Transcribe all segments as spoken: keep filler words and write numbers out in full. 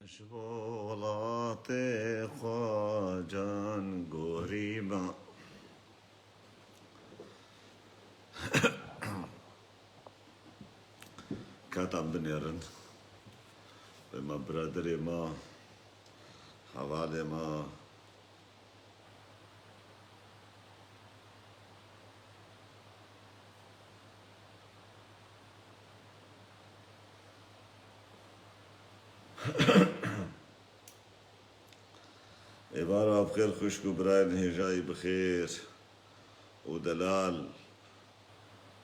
Ji bo welatê xwe can gorî me. Ka em binêrin. Wê me biraderê me, hevalê me, Êvara bi xêr xwişk û birayên hêjayî bi xêr û delal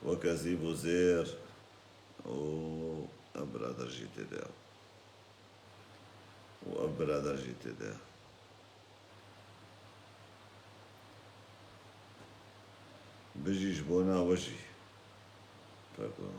weke zîv û zêr û ev birader jî tê de ye. Û ev birader jî tê de ye. Bijî ji bona we jî. Pardon.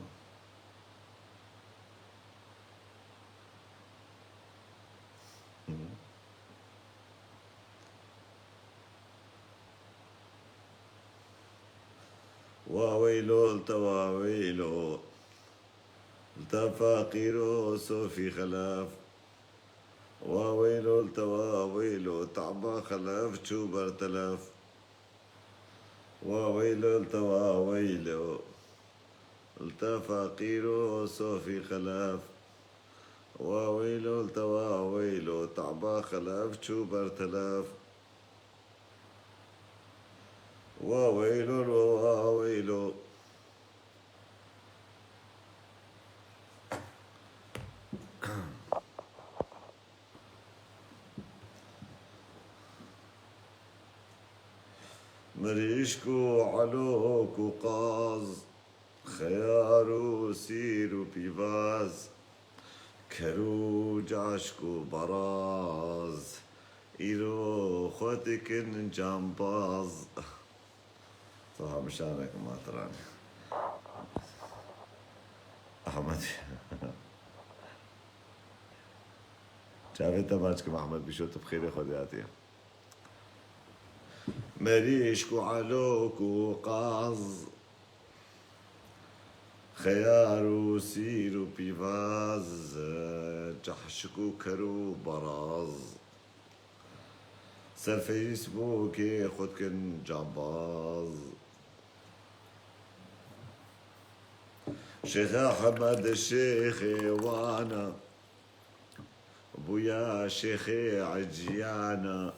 Wa weylo, li te wa weylo. Li te feqîro Sofî Xelef. Wa weylo, li te wa weylo, teba Xelef çû ber telef. Wa weylo, li te wa weylo, li te feqîro Sofî Xelef. Wa weylo, li te wa weylo, teba Xelef çû ber telef. Wa weylo, wa weylo. Mirîşk û elok û qaz, xeyar û sîr û pîvaz, ker û caşk û baraz, îro xwe dikin cambaz. Siha min şanek matiran. Ahmet. Çavê te maç kim Ahmet Bişo, tu bi xêrê Xwedê hatiye. Merîşk û elok û qaz, xeyar û sîr û pîvaz, cehşik û ker û baraz. Ser Facebookê xwe dikin cambaz. Şêx Ehmed şêxê wan e, bûya şêxê eciyana.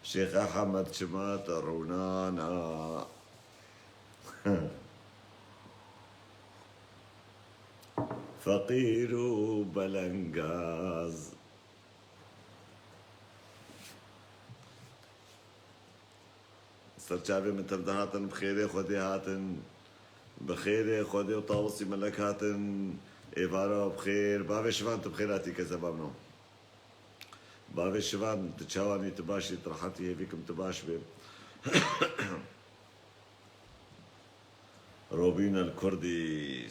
Şêx Ehmed çima te rûnana? Feqîr û belengaz. Serçavê min tev de hatin, bi xêrê Xwedê hatin, bi xêrê Xwedê û Tawusî Melek hatin, êvara bi xêr. Bavê Şivan, tu bi xêr hatî kezeba min o. Bavê Şivan, tu çawanî, tu başî, tu rehetî, hêvî kim tu baş bê. Robîn el Kurdî,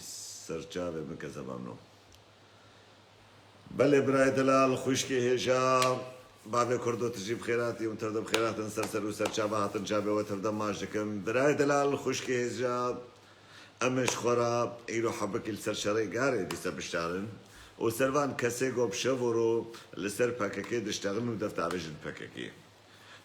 serçavê min kezeba min o. Belê birayê delal, xwişkê hêja, bavê Kurdo, tu jî bi xêr hatî û tev de bi xêr hatin ser ser û serçava hatin çavê we tev de maç dikim. Birayê delal, xwişkê hêja, em ê ji xwe re îro hebikî li ser şerê garê dîse biştarin û ser van kesê go bi şev û ro li ser P K K diştexilin û def davêjin P K K.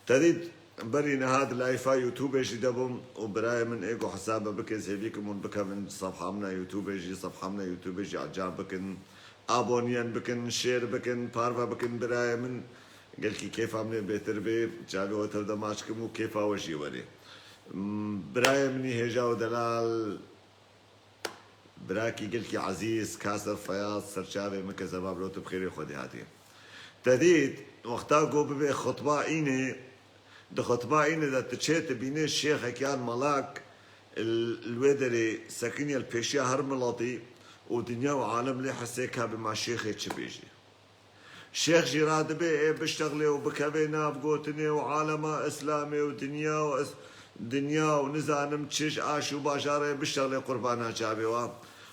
Te dît berî niha di layfa YouTube jî de bûm û birayê min ê ku hesaba bike zêvî kim hûn bikevin sefha min a YouTube jî, sefha min a YouTube jî ecab bikin, aboniyen bikin, share bikin, parve bikin birayê min. Gelkî kêfa min ê bêtir bê, çavê we tev de maç kim û kêfa we jî werê. M, birayê min î hêja û delal. Birakî gelkî ezîz, Kaser Feyaz, serçavê min kezeba bilo tu bi xêrê Xwedê hatî. Te dît, wexta ku bibê xutba înê, di xutba înê de tu çê tu bînê şêxek yan melak, l-, li wê derê sekiniye li pêşiya her miletî û dinya û alem lê hesê ka bi ma şêxê çi bêjî. Şêx jî radibê ê biştexlê û bikevê nav gotinê û alema Îslamê û dinya û is-, dinya û nizanim çi ji aş û bajarê biştexlê qurbana çavê wa.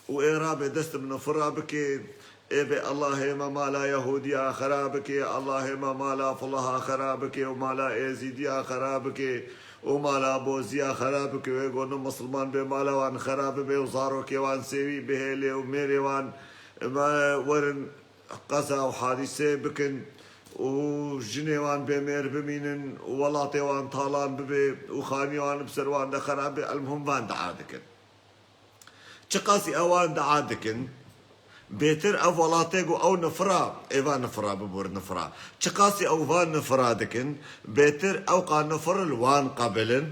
Û ê rabê dest min fira bikê, ê bê Allahê me mala Yehûdiya xera bikê, Allahê me mala Fulaha xera bikê û mala Êzîdiya xera bikê û mala Boziya xera bikê. Wê go ne misilman bê mala wan xera bibe û zarokê wan sêwî bihêlê û mêrê wan me werin qeza û hadîsê bikin û jinê wan bê mêr bimînin û welatê wan talan bibe û xaniyê wan bi ser wan de xerab be, elmuhim van dua dikin. Çiqasî ew wan dua dikin, bêtir ev welatê ku ew nifira, ê van nifira, bibûr nifira. Çiqasî ew van nifira dikin, bêtir ew qa nifir li wan qebil in.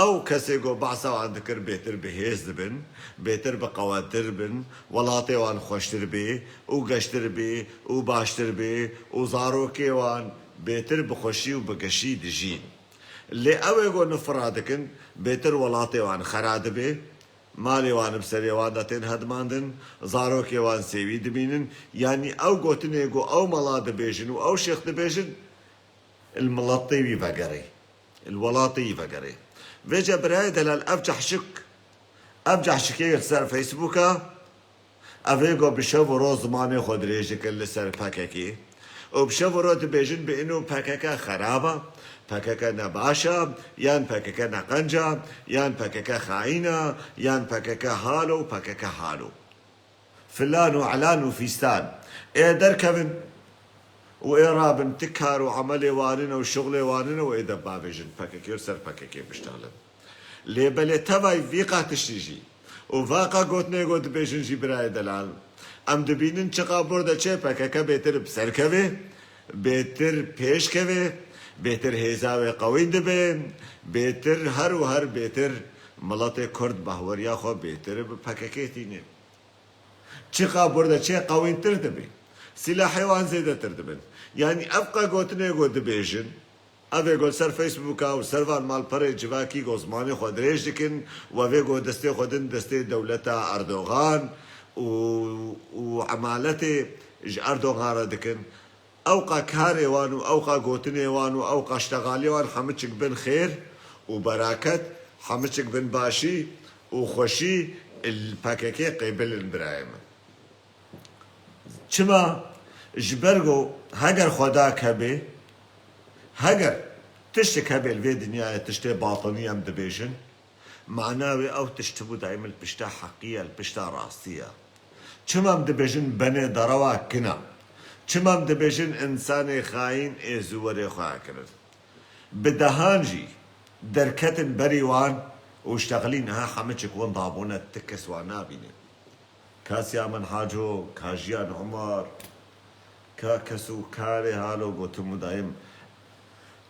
Ew kesê ku behsa wan dikir bêtir bi hêz dibin, bêtir bi qewettir bin, welatê wan xweştir bê û geştir bê û baştir bê û zarokê wan bêtir bi xweşî û bi geşî dijîn. Lê ew ê ku nifira dikin, bêtir welatê wan xera dibe, malê wan bi serê wan de tên hedmandin, zarokê wan sêwî dimînin. Yanî ew gotinê ku ew mala dibêjin û ew şêx dibêjin, li miletê wî vegerê, li welatê wî vegerê. Vêce birayê delal, ev cehşik, ev cehşikê li ser Facebooka, ev ê ku bi şev û roj zimanê xwe dirêj dikin li ser P K K û bi şev û roj dibêjin bi ino P K K xerab e, P K K ne baş e, yan P K K ne qenc e, yan P K K xayîn e, yan P K K halo û P K K halo. Filan û elan û fîstan. Ê derkevin û ê rabin, ti kar û emelê wan in û şixulê wan in û ê de bavêjin P K K û ser P K K biştalin. Lê belê tevayî vî qa tiştî jî û va qa gotinê ku dibêjin jî birayê delal, em dibînin çiqa bûr de çê P K K bêtir bi ser kevê, bêtir pêş kevê, bêtir hêza wê qewîn dibe, bêtir her û her bêtir miletê Kurd behweriya xwe bêtir bi P K K tîne. Çiqa bûr de çê qewîntir dibî, sîlahê wan zêdetir dibin. Yanî ev qa gotinê ku dibêjin, ev ê ku li ser Facebooka û ser van malperê civakî ku zimanê xwe dirêj dikin û ev ê ku destê xwe din destê dewleta Erdogan û, û emaletê ji Erdogan re dikin. Ew qa karê wan û ew qa gotinê wan û ew qa ştexalê wan hemiçik bin xêr û beraket, hemiçik bin başî û xweşî li P K K qêbil in birayê min. Çima? Ji ber ku heger Xweda kebê, heger tiştek hebê li vê dinyayê, tiştê batinî em dibêjin, mana wê ew tişt bû daîm li pişta heqî ye, li pişta rastî ye. Çima em dibêjin benê derewa kin e? Çima em dibêjin însanê xayîn ê zû werê xwe kirin? Bi dehan jî derketin berî wan û ştexilî niha hemiçik winda bûne, ti kes wan nabîne. Ka Siyamen Haco, ka Jiyan Umar, ka kes û karê halo gotim û dayim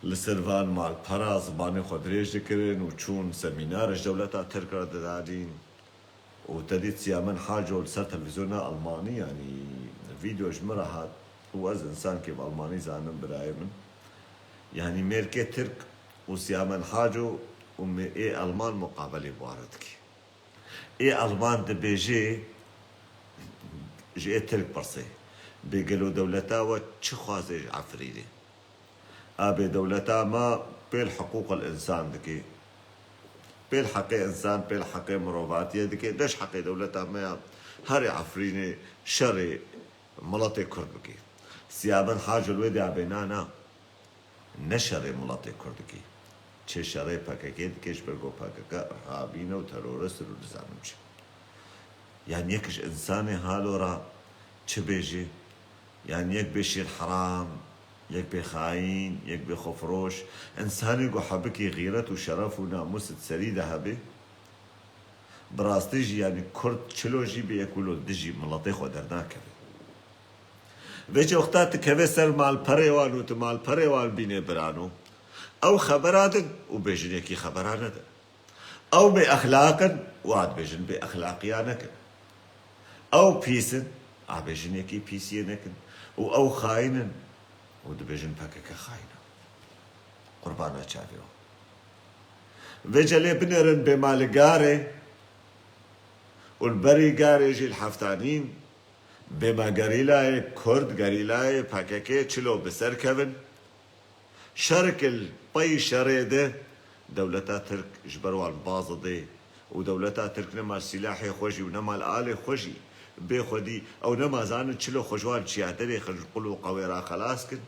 li ser van malpera zimanê xwe dirêj dikirin û çûn semînar ji dewleta Tirk re didadîn. Û te dît Siyamen Haco li ser televîzyona Almanî, yanî vîdeo ji min re hat û ez însankê bi Almanî zanim birayê min. Yanî mêrkê Tirk û Siyamen Haco û mê-, ê Alman muqabelê bi wan re dike. Ê Alman dibêje, ji ê Tirk pirsê, bê gelo dewleta we çi xwaze ji Efrînê? A bê dewleta me pêl hiqûqil însan dike, pêl heqê însan, pêl heqê mirovatiyê dike, ne ji heqê dewleta me ya herê Efrînê şerê miletê Kurd bike. Siyamen Haco li wê dê a bê na, na. Ne şerê miletê Kurd dikî. Çê şerê P K K dikê, ji ber ku P K K irhabî ne û terorist ir û nizanim çi. Yanî yek ji însanê halo ra çi bêjî? Yanî yek bê şêr heram, yek bê xayîn, yek bê xwefiroş. Însanê ku hebikî xîret û şeref û namûs di serî de hebê, bi rastî jî, yanî Kurd çilo jî bê yek wilo dijî miletê xwe dernakeve. Vêce wexta tu kevê ser malperê wan û tu malperê wan bînê birano, ew xebera din û bêjin yekî xebera nedin. Ew bê exlaq in û a dibêjin bê exlaqiya nekin. Ew pîs in, a bêjin yekî pîsiyê nekin. Û ew xayîn in û dibêjin P K K xayîn e. Qurbana çavê wan. Vêce lê binêrin bê ma li garê û li berî garê jî li heftanîn, bê ma gerîlayê Kurd, gerîlayê P K K çilo bi ser kevin. Şer ki li pey şerê de dewleta Tirk ji ber wan baz didê û dewleta Tirk nema sîlahê xwe jî û nema li alê xwe jî bê xwedî ew nema zanin çilo xwe ji wan çiyaderê xil qul û qewê ra xelas kin.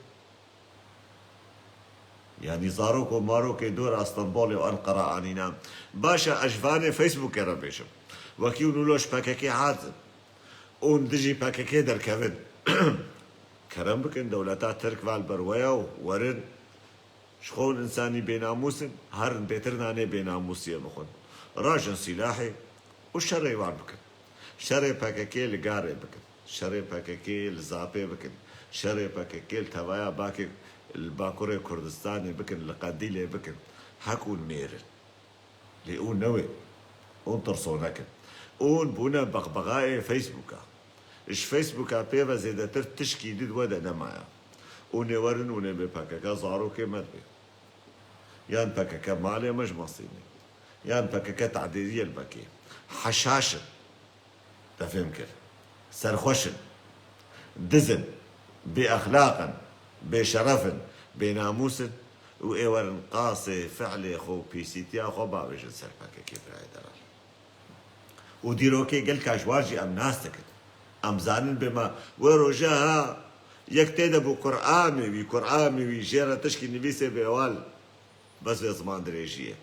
Yanî zarok û marokê dora Stenbolê û Enqera anîna. Baş e, ez ji vanê Facebookê re bêjim. Wekî hûn wilo ji P K K hazin û hûn dijî P K K derkevin. Kerem bikin, dewleta Tirk val ber we ya û werin. Ji xwe hûn însanî bênamûs in, herin bêtir nanê bênamûsiyê bixwin. Rajin sîlahê û şerê wan bikin. Şerê P K K li Garê bikin. Şerê P K K li Zapê bikin. Şerê P K K li tevaya bakê, li Bakurê Kurdistanê bikin, li Qendîlê bikin. Hek hûn mêr in. Lê hûn newê. Hûn tirsonek in. Hûn bûne bexbexayê Facebooka. Ji Facebooka pê ve zêdetir tişkî di we de nemaya. Hûn ê werin, hûn ê bê P K K zarokê me dibê. Yan P K K malê me ji me stînê. Yan P K K tedêriyê li me kê. Heşaş in. Te fêm kir. Serxweş in. Diz in. Bêexlaq in. Bêşeref in. Bênamûs in. Û ê werin qasê fi'lê xwe û pîsîtiya xwe bavêjin ser P K K, birayê delal. Û dîrokê gelka ji wan jî em nas dikin. Em zanin bê me wê roja ha yek tê de bû Qur'anê wî, Qur'anê wî jê re tişkî nivîsê bê wal. Bes vê ziman dirêjî ye.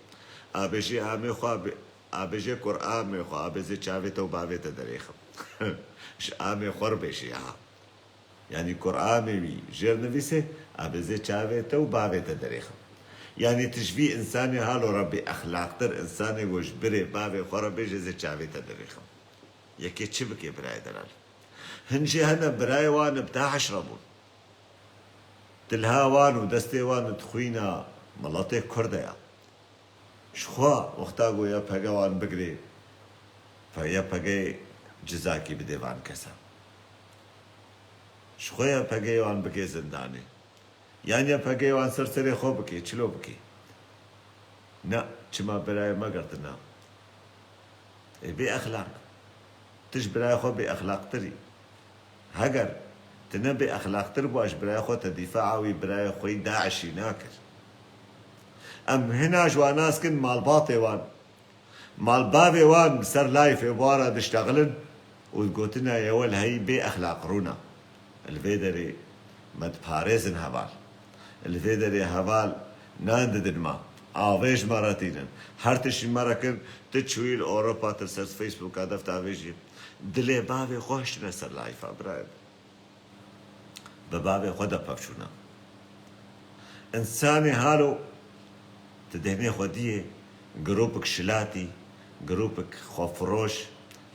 A bêjê amê xwe, a bê-, a bêjê Qur'anê xwe, a bê zê çavê te û bavê te derêxim. Ji amê xwe re bêjê ha. Yanî Qur'anê wî jêr nivîsê, a bê zê çavê te û bavê te derêxim. Yanî tu ji vî însanê halo re bêexlaqtir, însanê ku ji birê bavê xwe re bêje zê çavê te derêxim. Yekê çi bike birayê delal? Hin jî hene birayê wan bi DAIŞ re bûn. Dilha wan û destê wan di xwîna miletê Kurd de ya. Ji xwe wexta ku Y P G wan bigirê, Y P G cizakî bidê van kesan. Ji xwe Y P G wan bike zindanê. Yan Y P G wan ser serê xwe bike, çilo bike. Na, çima birayê me girtina? Ê bêexlaq. Tu ji birayê xwe bêexlaqtir î. Heger tu ne bêexlaqtir bû, ji birayê xwe te dîfaa wî birayê xwe yî DAIŞî nakir. Em hina ji wan nas kin malbatê wan. Malbavê wan bi ser layfê wan re diştexilin û gotina ye we li heyî bêexlaq rûna. Li vê derê me diparêzin heval. Li vê derê heval nan didin me. Avê ji me re tînin. Her tiştî me re kin, tu çûyî li Ewropa, tu li ser Facebooka deft avêjî. Dilê bavê xwe hiştine ser layfa, birayê min. Bi bavê xwe de pevçûna. Însanê halo, tu dehnê xwe diyê, grûpik şilatî, grûpik xwefiroş,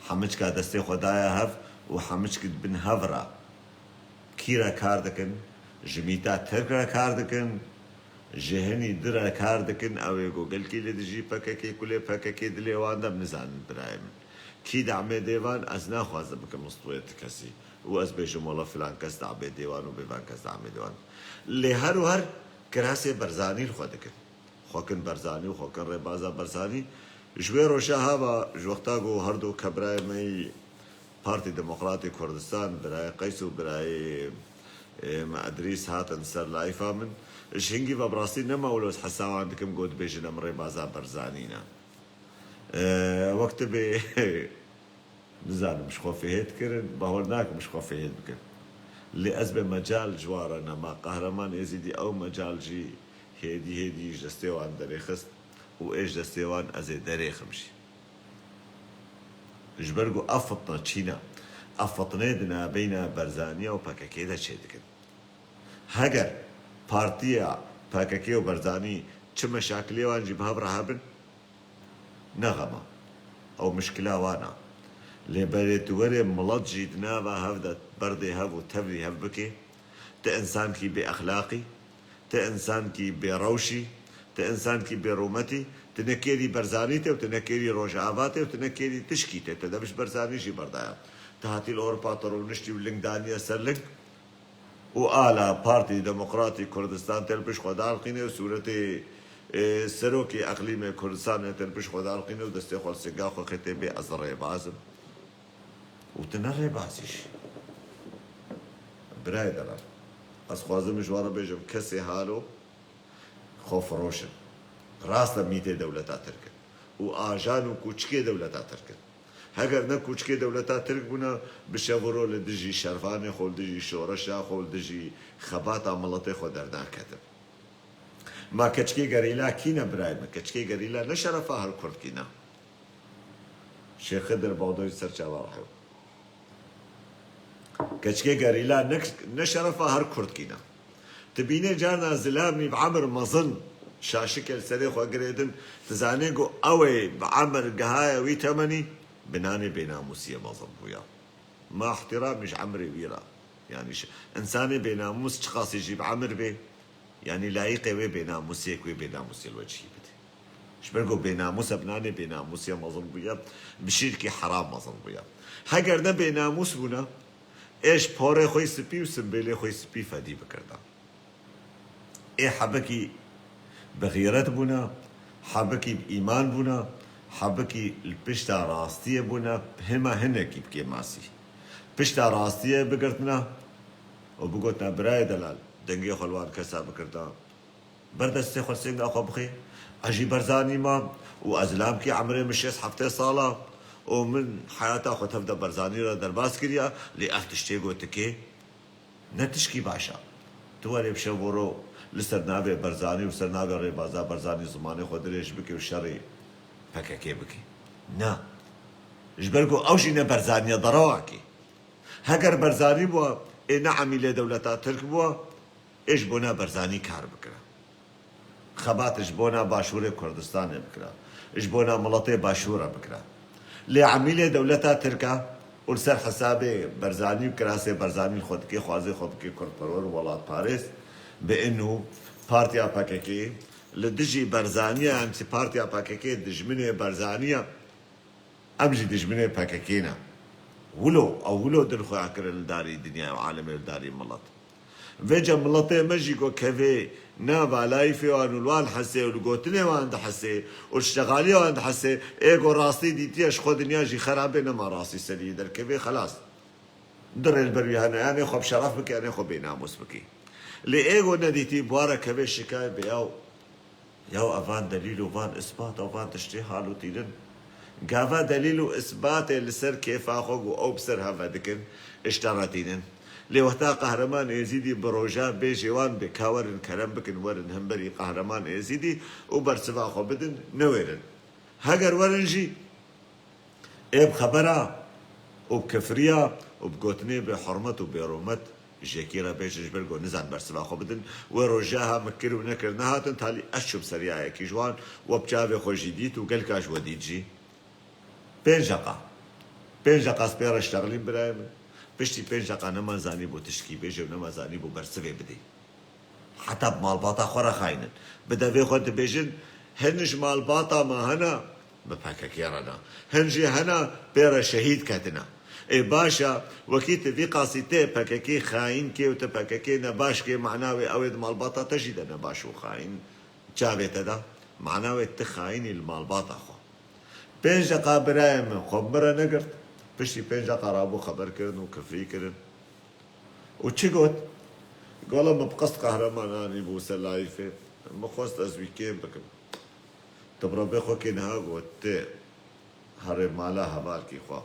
hemiçka destê xwe daye hev û hemiçk di bin hev re. Kî re kar dikin? Ji mîta Tirk re kar dikin, ji hinî di re kar dikin, ew ê ku gelkî li dijî P K K, kulê P K K dilê wan de, em nizanin birayê min. Kî damê dê van, ez naxwazim bikim stûyê ti kesî û ez bêjim wela filan kes damê dê wan û bêvan kes damê dê wan. Lê her û her kirasê Barzanî li xwe dikin. Xwekin Barzanî û xwekin rêbaza Barzanî. Ji wê roja hava, ji wexta ku her du kebrayê me yî Partî Demokratî Kurdistan, birayê Qeys û birayê, e, me Edrîs hatin ser layfa min. Ji hingî ve bi rastî nema wilo ez hesa wan dikim ku dibêjin em rêbaza Barzanî ne. E, wek tu bê, nizanim ji xwe fihêt kirin, bahwer nakim ji xwe fihêt bikin. Lê ez bê mecal ji wan re nema. Qehreman Êzîdî ew mecal jî hêdî hêdî ji destê wan derêxist û ê ji destê wan ez ê derêxim jî. Ji ber ku ev fitne çîn e. Ev fitnê di navbeyna Barzaniya û P K K de çêdikin. Heger partiya P K K û Barzanî çi meşakilê wan jî bi hev re hebin, ne xem e. Ew mişkila wan e. Lê berê tu werê milet jî di nava hev de berdê hev û tevlî hev bikê, ti însankî bêexlaqî, ti însankî bêrewşî, ti însankî bêrûmetî, ti ne kêrî Barzanî tê û ti ne kêrî Rojava tê û ti ne kêrî tişkî tê. Te dev ji Barzanî jî berdaya. Ti hatî li Ewropa te rûniştî û ling daniye ser ling û ala Partî Demokratî Kurdistan tê li pişt xwe dalqîne û sûretê, e, serokê eqlîmê Kurdistanê tê li pişt xwe dalqîne û destê xwe li singa xwe xê tê bê ez rêbaz im. Û tu ne rêbazî jî. Birayê delal. Ez xwazim ji we re bêjim, kesê halo xwefiroş in. Rast e mîtê dewleta Tirk in. Û ajan û kûçikê dewleta Tirk in. Heger ne kûçikê dewleta Tirk bûna, bi şev û ro li dijî şervanê xwe, li dijî şoreşa xwe, li dijî xebata miletê xwe dernaketin. Ma keçikê gerîla kî ne birayê min? Keçikê gerîla ne şerefa her kurdkî ne. Şêx Xidir Bexdoyî ser çava re hew. Keçikê gerîla ne, ne şerefa her kurdkî ne. Tu bînê carna zilamî bi emir mezin şaşikê li serê xwe girêdin, tu zanê ku ew ê bi emir gihaye wî temenî, bi nanê bênamûsiyê mezin bûya. Ma ihtiramî ji emrê wî re. Yanî ji, însanê bênamûs çiqasî jî bi emir bê, yanî layîqê wê bênamûsiyê ku wê bênamûsiyê li we cihî bidê. Ji ber ku bênamûs e, bi nanê bênamûsiyê mezin bûye, bi şîrkî heram mezin bûye. Heger ne bênamûs bûna, ê ji porê xwe yî spî û simbêlê xwe yî spî fedî bikirda. Ê hebikî bi xîret bûna, hebikî bi îman bûna, hebikî li pişta rastiyê bûna, hema hinekî bi kêmasî pişta rastiyê bigirtina û bigotna, birayê delal, dengê xwe li wan kesa bikirda. Ber destê xwe li sênga xwe bixê. Ez jî Berzanî me û ez lamkî emrê min şêst heftê sal e û min heyata xwe tev de Berzanî re derbas kiriye, lê ev tiştê gotikê ne tişkî baş e. Tu werê bi şev û ro li ser navê Berzanî û ser navê rêbaza Berzanî zimanê xwe dirêj bikî û şerê P K K bikî. Na. Ji ber ku ew jî ne Berzanî ye, derewa kê. Heger Berzanî bûa, ê ne emîlê dewleta Tirk bûa, ê ji bona Berzanî kar bikira. Xebat ji bona Başûrê Kurdistanê bikira. Ji bona miletê Başûr re bikira. Lê emîlê dewleta Tirk e û li ser hesabê Berzanî û kirasê Berzanî li xwe dikê, xwazê xwe bikê kurdperwer û welatparêz, bi inu partiya P K K li dijî Berzanî ye, em jî partiya P K K dijminê Berzanî ye. Em jî dijminê P K K ne. Wilo, ew wilo din xwe akire li darî dinyayê û alemê, li darî milet. Vêca miletê me jî ku kevê nava layîfê wan û li wan hesê û li gotinê wan dihesê û li ştexaliyê wan dihesê, ê ku rastî dîtiye, ji xwe dinya jî xerabê nema rastî serî derkevê, xelas. Du rê li ber wî hene, yanê xwe bi şeref bike, yanê xwe bênamûs bike. Lê ê ku nedîtî, bi wan re kevê şikayê bê yaw. Yaw evan delîl û van isbat û van tiştê hal û tînin. Gava delîl û isbatê li ser kêfa xwe ku ew bi ser hev ve dikin, ji te re tînin. Lê wexta Qehreman Êzîdî bi roja bêjê wan bê ka werin kerem bikin, werin hemberî Qehreman Êzîdî û bersiva xwe bidin, newêrin. Heger werin jî, ê bi xebera û bi kifriya û bi gotinê bê hurmet û bê rûmet ji yekî re bêjin, ji ber ku nizan bersiva xwe bidin. Wê roja ha min kir û nekir nehatin, talî ez çûm ser ya yekî ji wan, we bi çavê xwe jî dît û gelka ji we dît jî. Pênc deqa. Pênc deqa ez pê re ştexlîm birayê min. Piştî pênc deqa nema zanîbû tiştkî bêje û nema zanîbû bersivê bidê. Heta bi malbata xwe re xayîn in. Bi devê xwe dibêjin, hin ji malbata me hene, bi P K K re ne. Hin jî hene, pê re şehîd ketine. Ê baş e, wekî tu vî qasî tê P K K xayîn kê û tu P K K nebaş kê, mana wê ew ê di malbata te jî de nebaş û xayîn çavê te de. Mana wê tu xayînî li malbata xwe. Pênc deqa birayê min xwe bi min re negirt. Piştî pênc deqa rabû xeber kirin û kifrî kirin. Û çi got? Gola min bi qest Qehreman anîbû ser layîfê. Min xwest ez wî kêm bikim. Tu bi Rebê xwe kê niha got, tu herê mala hevalkî xwe.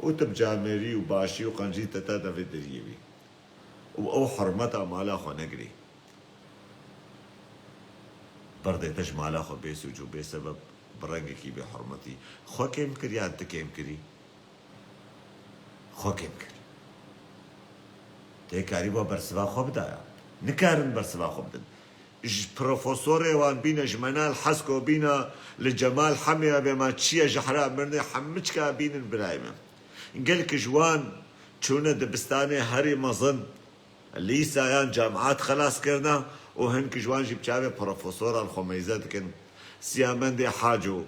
Û tu bi camêrî û başî û qencî te te devê deriyê wî. Û ew hurmeta mala xwe negirî. Berdê te ji mala xwe bê sûc û bê sebeb bi rengekî bê hurmetî xwe kêm kir yan tu kêm kirî? Xwe kêm kir. Tê karî ba bersiva xwe bidaya. Nikarin bersiva xwe bidin. Ji profesorê wan bîne, ji Menal Hesko bîne, li Cemal Hemya bê ma çiye, ji hera mirinê hemiçka bînin birayê min. Gelek ji wan çûne dibistanê herî mezin, lîsa yan camiat xelas kirine û hinek ji wan jî bi çavê profesoran xwe meyze dikin. Siyamendê Haco,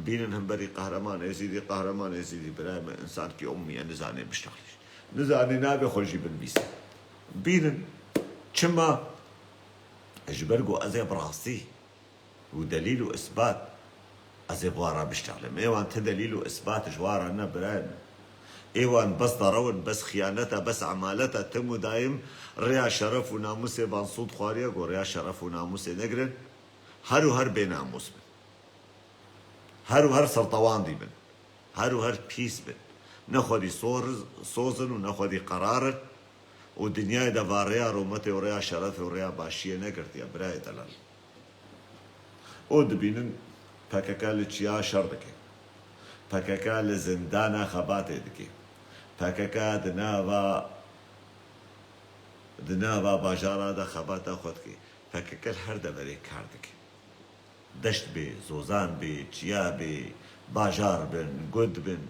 bînin hemberî Qehreman Êzîdî, Qehreman Êzîdî birayê me, însankî ummî ye, nizanê biştexlî. Nizanê navê xwe jî binivîse. Bînin. Çima? Ji ber ku ez ê bi rastî û delîl û isbat ez ê bi wan re biştexlim. Ê wan ti delîl û isbat ji wan re ne birayê min. Ê wan bes derew in, bes xiyanet e, bes emalet e, tim û dayim rêya şeref û namûsê van sûd xwariye, ku rêya şeref û namûsê negirin. Her û her bênamûs bin. Her û her sertewandî bin. Her û her pîs bin. Ne xwedî sor-, soz in û ne xwedî qerar in. Û dinyayê de va rêya rûmetê û rêya şerefê û rêya başiyê negirtiye, birayê delal. Û dibînin P K K li çiya şer dike. P K K li zindana xebatê dike. P K K di nava, di nava bajara de xebata xwe dike. P K K li her deverê kar dike. Deşt bê, zozan bê, çiya bê, bajar bin, gund bin,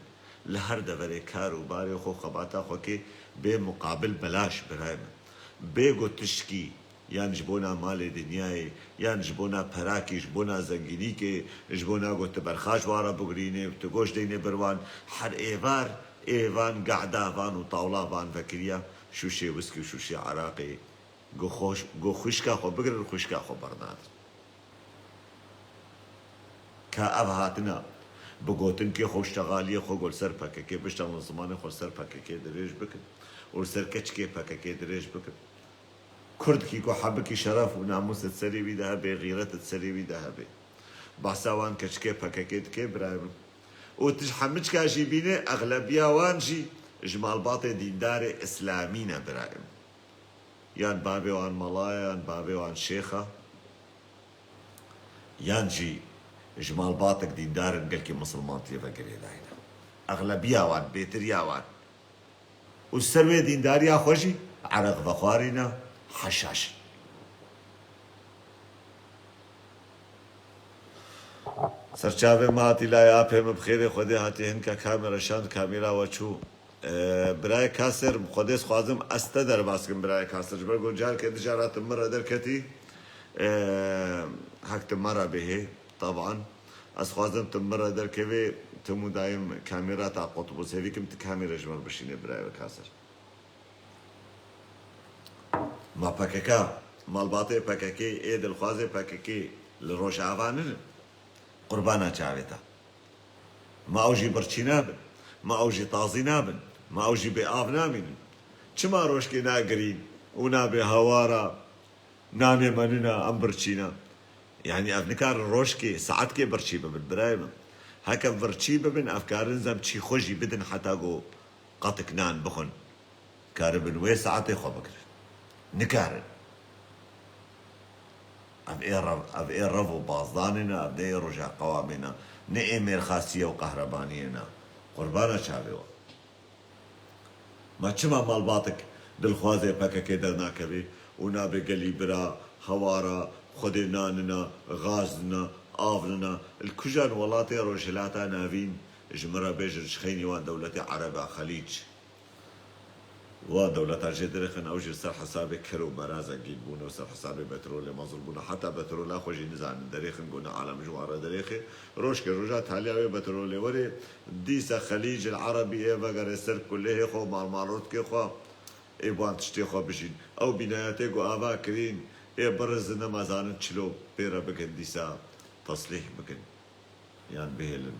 li her deverê kar û barê xwe, xebata xwe kê, bê muqabil belaş, birayê min. Bê ku tişkî, yan ji bona malê dinyayê, yan ji bona perakî, ji bona zengînîkê, ji bona ku tu berxa ji wan re bigurînê û tu goş deynê ber wan, her êvar, êvan, gehda van û tawla van vekiriya, şûşê wiskî û şûşê eraqê, ku xwe, ku xwişka xwe bigirin, xwişka xwe bernadin. Ka ev hatina bi gotinkê xwe û ştexaliyê xwe ku li ser P K K biştexilin, zimanê xwe li ser P K K dirêj bikin û li ser keçikê P K K dirêj bikin. Kurdkî ku hebikî şeref û namûs di serê wî de hebe, xîret di serê wî de hebe. Behsa wan keçikê P K K dike, birayê min. Û tu ji hemiçka jî bîne, exlebiya wan jî ji malbatê dîndarê îslamî ne, birayê min. Yan bavê wan mala ye, yan bavê wan şêx e, yan jî ji malbatek dîndar in, gelkî misilmantiyê ve girêdayî ne. Exlebiya wan, bêtiriya wan. Û ser wê dîndariya xwe jî ereq vexwarî ne, heşaş in. Serçavê me hatî layê apê min, bi xêrê Xwedê hatî, hinka kamera şand, kamera we çû. Ee, birayê Kaser, Xwedê dixwazim ez te derbas kim, birayê Kaser. Ji ber ku careke dijara tu min re derketî, ee, hek tu me re bihê, taban. Ez dixwazim tu min re derkevê, tim û dayim kamera ta qut bû. Hêvî kim tu kamera ji min re bişîne, birayê Kaser. Ma P K K, malbatê P K K, ê dilxwazê P K K li Rojava nînin. Qurbana çavê te. Ma ew jî birçî nabin, ma ew jî tazî nabin, ma ew jî bê av namînin. Çima rojkê nagirîn û nabê hawara nanê me nîne, em birçî ne? Yanî ev nikarin rojkê, saetkê birçî bibin, birayê min. Heke birçî bibin, ev karin zemçî xwe jî bidin heta ku qatik nan bixwin. Karibin wê saetê xwe bigirin. Nikarin. Ev ê rev, ev ê rev û bazdanê ne, ev ne ê roja qewamê ne, ne ê mêrxasiyê û qehrebaniyê ne. Qurbana çavê we. Ma çima malbatek dilxwazê P K K dernakeve û nabê gelî bira, hewara, Xwedê nan nîne, gaz nîne, av nîne? Li kujan welatê Rojhilata Navîn, ji min re bêjin, ji xeynî wan dewletê Ereba Xelîc. Wan dewletan jê dirêxin, ew jî li ser hesabê ker û mera zengîn bûne û ser hesabê petrolê mezin bûne. Heta petrola xwe jî nizanin derêxin, ku ne alem ji wan re derêxê. Rojkê roja taliya wê petrolê were, dîsa Xelîc el Erebî ê vegere ser kulehê xwe û malmarotkê xwe, ê bi wan tiştê xwe bijîn. Ew bînayetê ku ava kirîn, ê birizin, nema zanin çilo pê re bikin, dîsa teslîh bikin. Yan bihêlin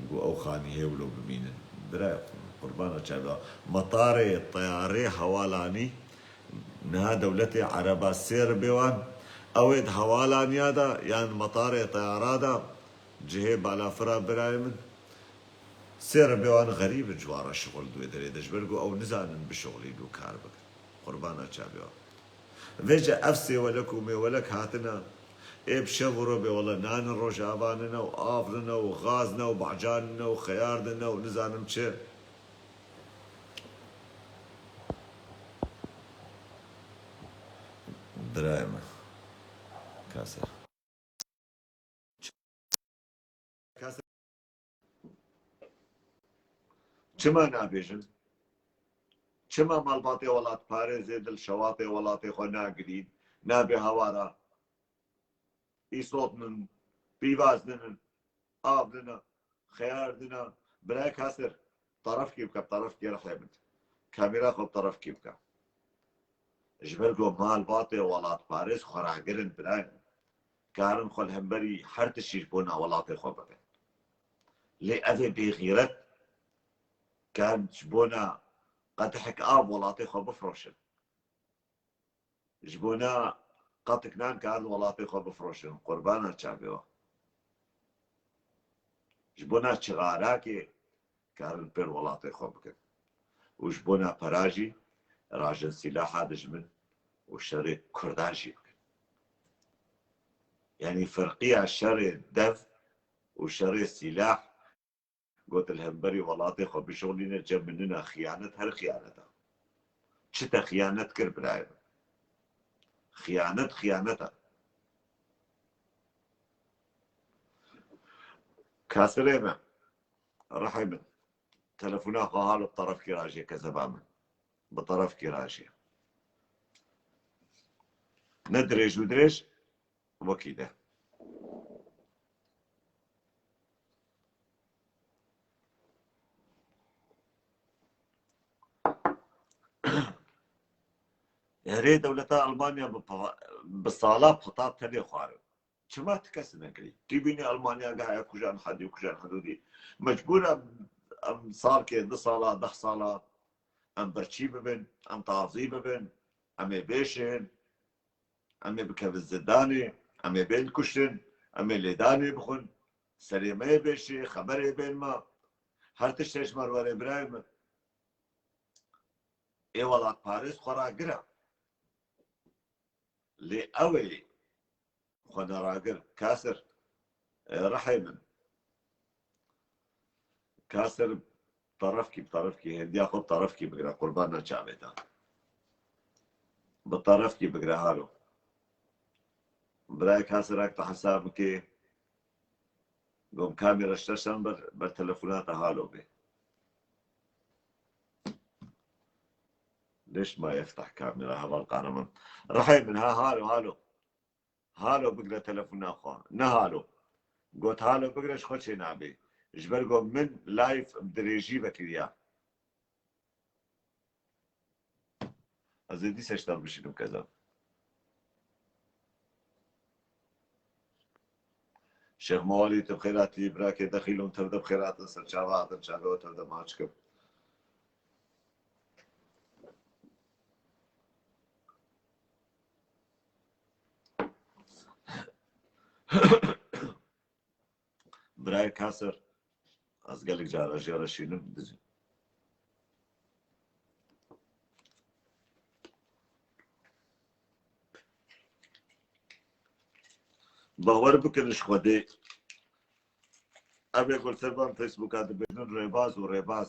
ku ew xanî hê wilo bimînin. Bira, qurbana çavê we. Metarê teyarê hewalanî niha dewletê Ereba sê ribê wan, ew ê di hewalaniya de yan metarê teyara de cihê balafira, birayê min, sê ribê wan xerîb in, ji wan re şixul di wê derê de, ji ber ku ew nizanin bişixulîn û kar bikin. Qurbana çavê we. Vêce ev sêwelek û mêwelek hatine, ê bi şev û ro bê wele nan in, rojava nine û av nine û gaz ne û bacan nine û xeyar nine û nizanim çi. Birayê me. Kaser. Çima nabêjin? Çima malbatê welatparêzê dilşewatê welatê xwe nagirîn, nabê hawara? Îsot nin, pîvaz ninin, av nine, xeyar nine. Birayê Kaser, terefkî bike, terefkî rihê min. Kamera xwe bi terefkî bike. Ji ber ku malbatê welatparêz xweragir in, birayê min. Karin xwe li hemberî her tiştî ji bona welatê xwe bikin. Lê ev ê bêxîret karin ji bona qedehek av welatê xwe bifroşin. Ji bona qatik nan karin welatê xwe bifroşin. Qurbana çavê we. Ji bona çixarakê karin pêr welatê xwe bikin. Û ji bona pera jî rajin sîlaha dijmin û şerê Kurdan jî bikin. Yanî ferqiya şerê dev û şerê sîlah Got, li hemberî welatê xwe bişixulîne, cem min nina xiyanet, her xiyanet e. Çi te xiyanet kir birayê min? Xiyanet, xiyanet e. Kasirê me, rihê min, telefona xwe halo bi terefkî rajê kezeba min. Bi terefkî rajê. Ne dirêj û dirêj, wekî de. Herê dewleta Almanya bi pa-, bi sala peta tenê xwarin. Çima ti kes nekirî? Tî bînî Almanya gehaya kujan hedî û kujan hidûdî. Mecbûr em, em salkê, du sala, deh sala em birçî bibin, em tazî bibin, em ê bêşin, em ê bikevin zindanê, em ê bên kuştin, em ê lêdanê bixwin, serê me yê bêşê, xeberê bên me. Her tiştê ji me re were birayê min. Ê welatparêz xwe ragire. Lê ew ê xwe neragir. Kasir, e, rihê min. Kasir, terefkî, bi terefkî, hêndiya xwe bi terefkî bigire, qurbana çavê te. Bi terefkî bigire halo. Birayê Kasir, ak te hesab bikê, Gom kamera şteşan ber, ber telefonata halo bê. Leş ma yeftah kamera, heval kahraman. Rihê min, ha, halo, halo. Halo bigre telefona xwe. Ne halo. Got halo bigre ji xwe çê nabê. Ji ber got min live bi dirêjî vekiriya. Ez ê dîsa ji te re bişînim keza. Şêx Mewalî, tu bi xêr hatî, birakê Dexîlon, tev de bi xêr hatin, serçava hatin, çavewa tev de maç kim. Birayê Kasir, ez gelek cara jê re şînim, dizî. Bawer bikin ji Xwedê. Ev ê ku li ser van Facebooka dibêjin rêbaz û rêbaz.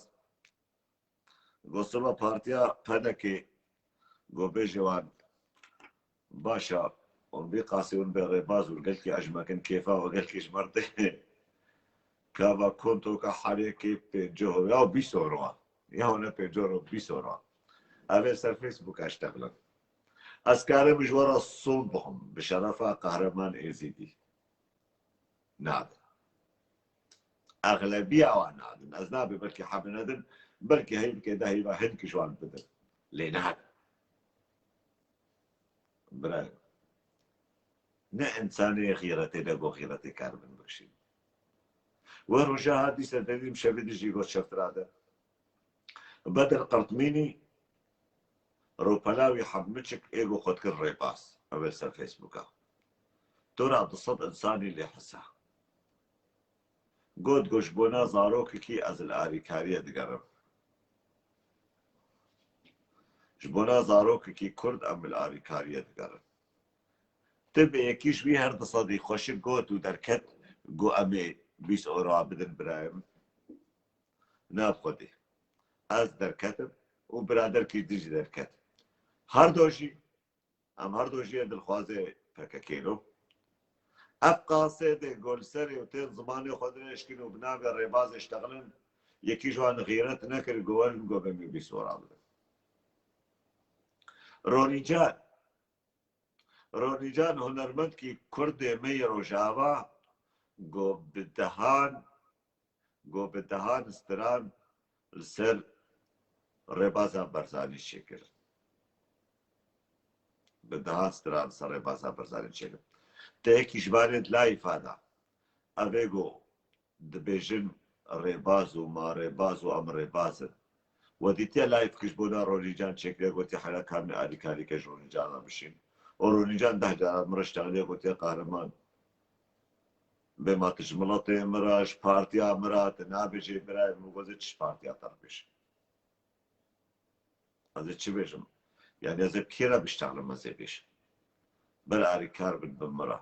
Go siba partiya P D K, go bêje wan, baş e, hûn vî qasî hûn bê rêbaz û gelkî ez ji me kin kêfa we gelkî ji me re tê. Kava kontoka herêkê pêncî euro ya bîst euro. Ya ne pêncî euro, bîst euro. Ev ê ser Facebooka ştexilin. Ez karim ji we re sûd bixwim, bi şerefa Qehreman Êzîdî. Nadin. Exlebiya wan nadin. Ez nabê belkî hebe nedin, belkî heyvkê de heyva hin ki ji wan bidin. Lê nadin. Bira. Ne însanê xîretê de go xîretê karibin bikişîn. We roja ha dîse dedîm şevê dijî got şeftirade. Bedir Qertmînî rûpela wî hebmiçik ê ku xwe dikir rêbaz. Ev ê ser Facebooka. Tora du sed însanî lê hisa. Got, got, ji bona zarokekî ez li alîkariyê digerim. Ji bona zarokekî Kurd em li alîkariyê digerin. Ti bi yekî ji wî her du sedî xweşik got û derket, got, em ê bîst euro bidin birayê min. Na bi xwedê. Ez derketim û biraderkî din jî derket. Her do jî, em her do jî yê dilxwazê P K K lo. Ev qasedê go li serê û tên zimanê xwe dirêj kin û bi navê rêbazê ştexilin, yekî ji wan xîret nekir, go werin, go bemê bîst wera bidin. Ronî Can, Ronî Can hunermendkî Kurdê me yê Rojava, go bi dehan, go bi dehan stiran li ser rêbaza Barzanî çêkirin. Bi dehan stiran li ser rêbaza Barzanî çêkirin. Te yekî ji barê di layîfa de, ev ê go dibêjin rêbaz û ma rêbaz û em rêbaz in. We dîtiye layîf ki ji bona Ronî Can çêkiriye, gotiye hela kamî alîkarî ke ji Ronî Can re bişîn. Û Ronî Can deh cara min re ştexiliye, gotiye qehreman. Bê ma tu ji miletê min re, ji partiya min re, tu nabêjê birayê min, goze çi ji partiya te re bêjim. Ez ê çi bêjim? Yanî ez ê bi kê re biştexlim, ez ê bêjim. Ber alîkar bin bi min re.